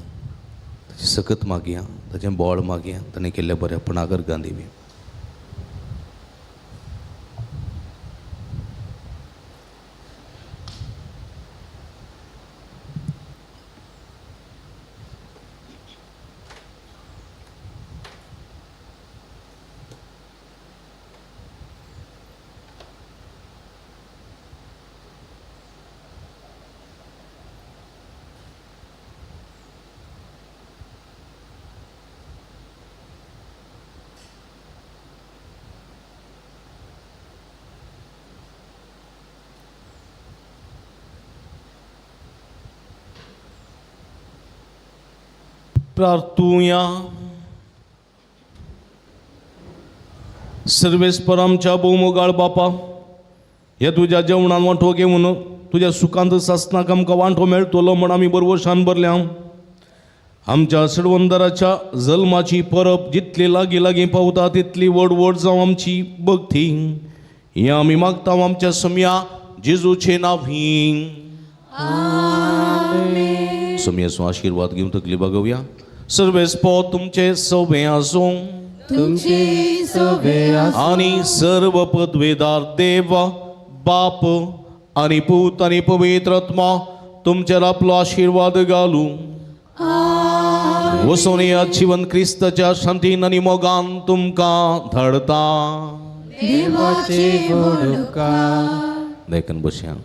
ताची सकत मागया, ताचें बळ मागया, ताणें केल्ल्या बऱ्यापणाक अर्गां दिवया. प्रार्थुया. सर्वेस्पर आमच्या भोवमोगाळ बापा, ह्या तुज्या जेवणान वांटो घेवन तुज्या सुखांत सासनाक आमकां वांटो मेळटलो म्हण आमी बरवशान भरल्या. आमच्या सडवंदराच्या जल्माची परब जितली लागीं लागीं पावता तितली व्हड व्हड जावं आमची भक्ती. हें आमी मागता आमच्या सम्या जेजूचे नांवी. सम्याचो आशिर्वाद घेवन तकली बागोवया. सर्वेस्पर तुमचे सवे आसूं तुमचे सवे आसूं. आनी सर्व पदवेदार देव बाप आनी पूत आनी पवित्र आत्मा तुमचेर आपलो आशिर्वाद घालूं. वसोन ह्या जिवन क्रिस्ताच्या शांतीन आनी मोगान तुमकां धाडता. देवाचे व्हड उपकार. देखून बसया.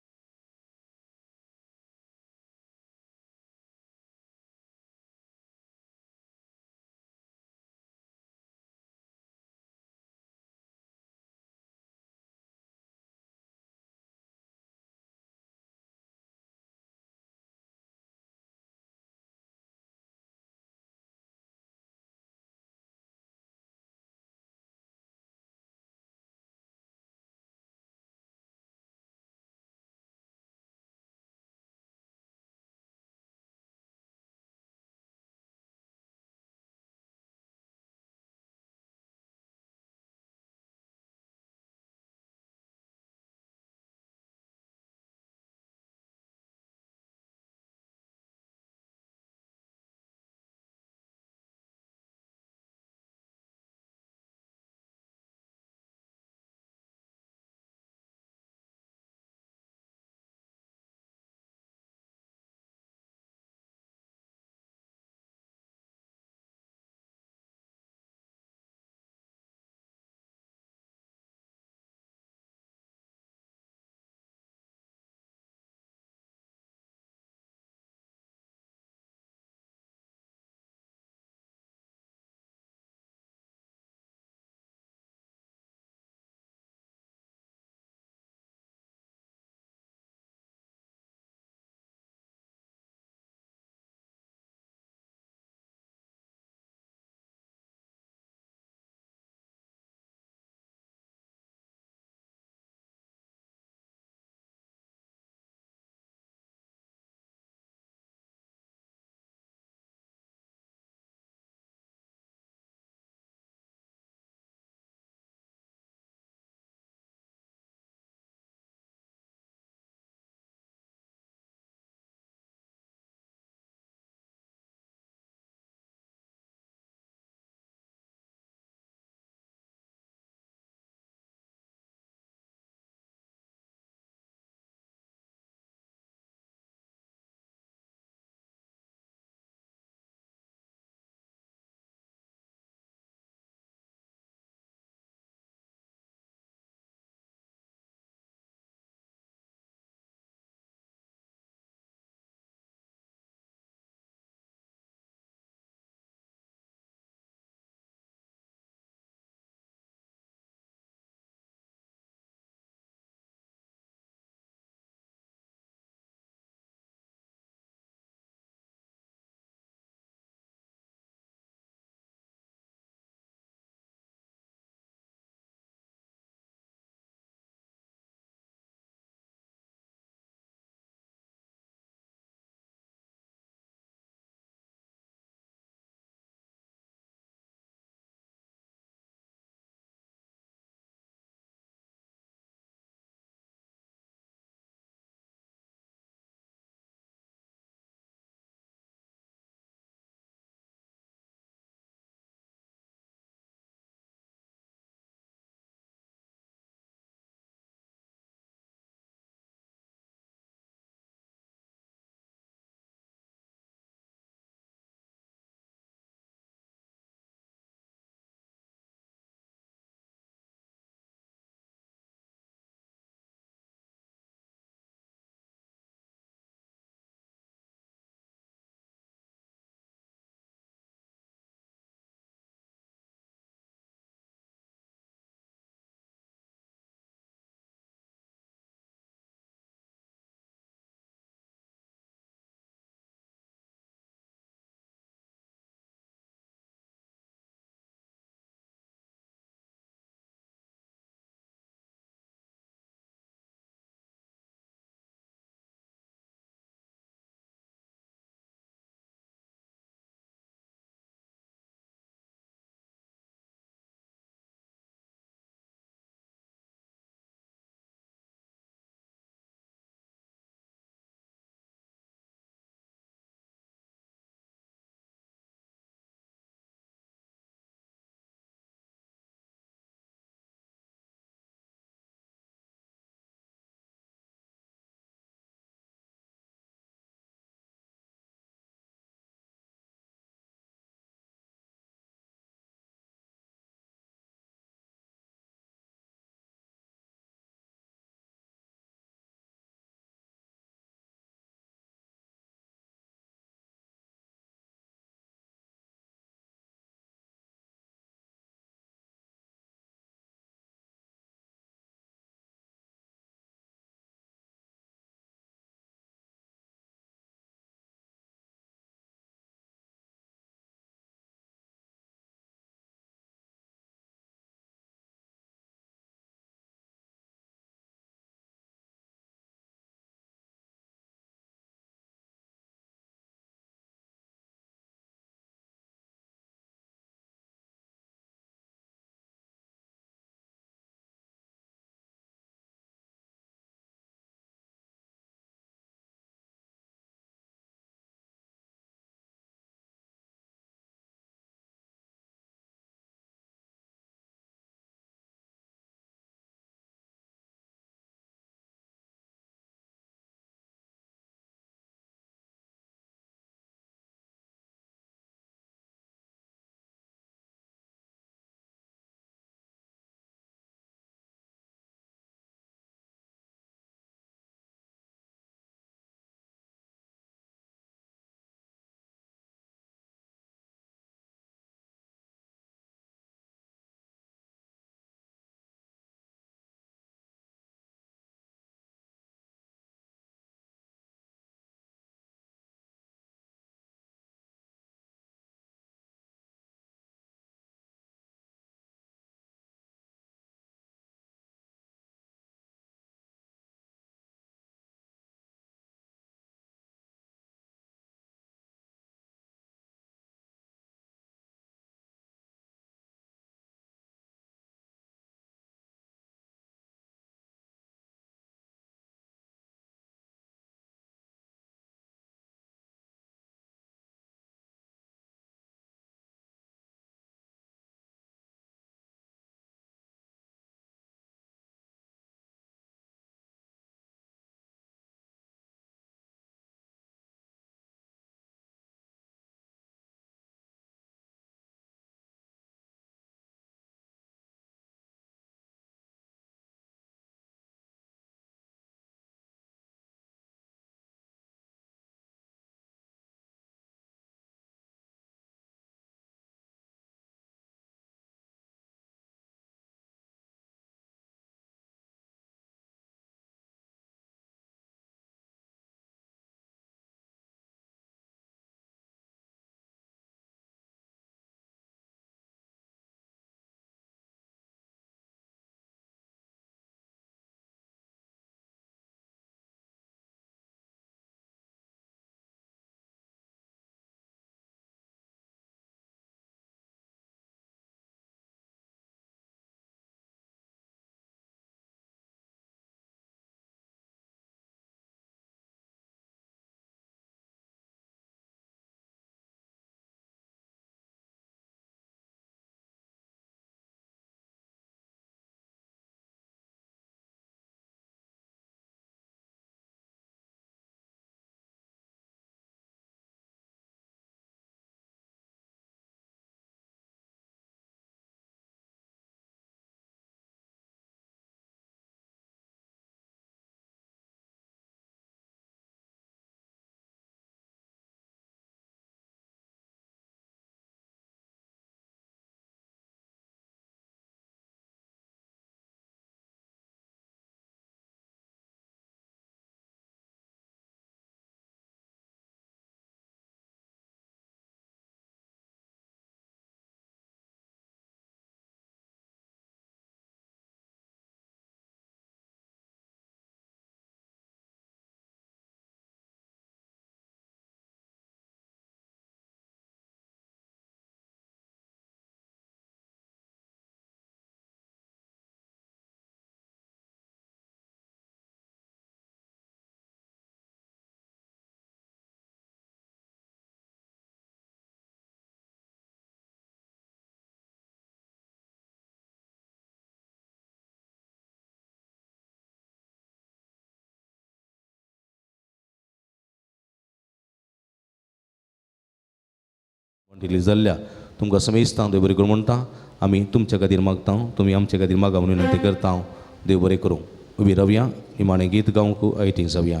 दिली जाल्ल्या तुमकां समेस्तां देव बरें करूं म्हणटा. आमी तुमच्या खातीर मागता, तुमी आमच्या खातीर मागा म्हणून विनंती करता. देव बरें करूं. उबी रावया, निमाणें गीत गावंक आयती जावया.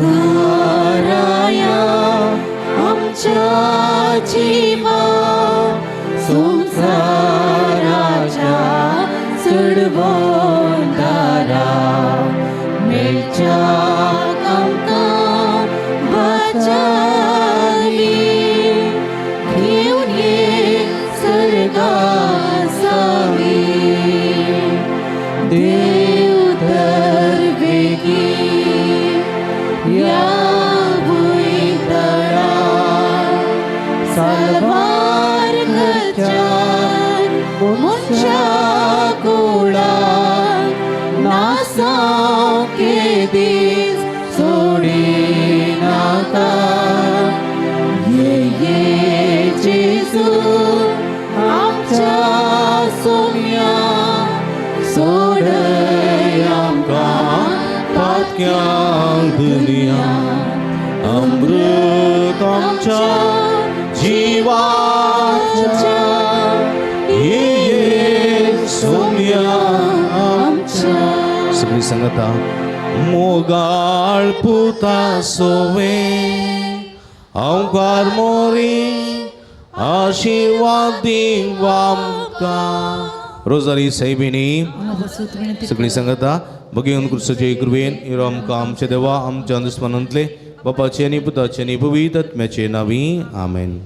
सरकाराया आमच्या जीवा संवसाराच्या चडवंदारा मेळच्या आमकां वाचाली घेवन ये सर्गा सावी देव तर वेगी ह्या भुंयतळार साल्वार घरच्यान मनशा कुळाक नासाव केदीस सोडिनाका. ये ये जेजू आमच्या सोम्या सोडय आमकां पातक्यांक दुनिया अमृत आमच्या जिवाच्या ये ये सोम्या आमच्या. सगळी सांगता मोगाळ पुता सोवे अवकार मोरी आशिर्वाद दिव आमकां. रोजारी सायबिणी सगळी सांगता बघेवन क्रुसाचे कृपेन इरो आमकां आमच्या देवा आमच्या दुस्मानांतले बापाचे आनी पुताचे आनी पवित्र आत्म्याचे नावी आमेन.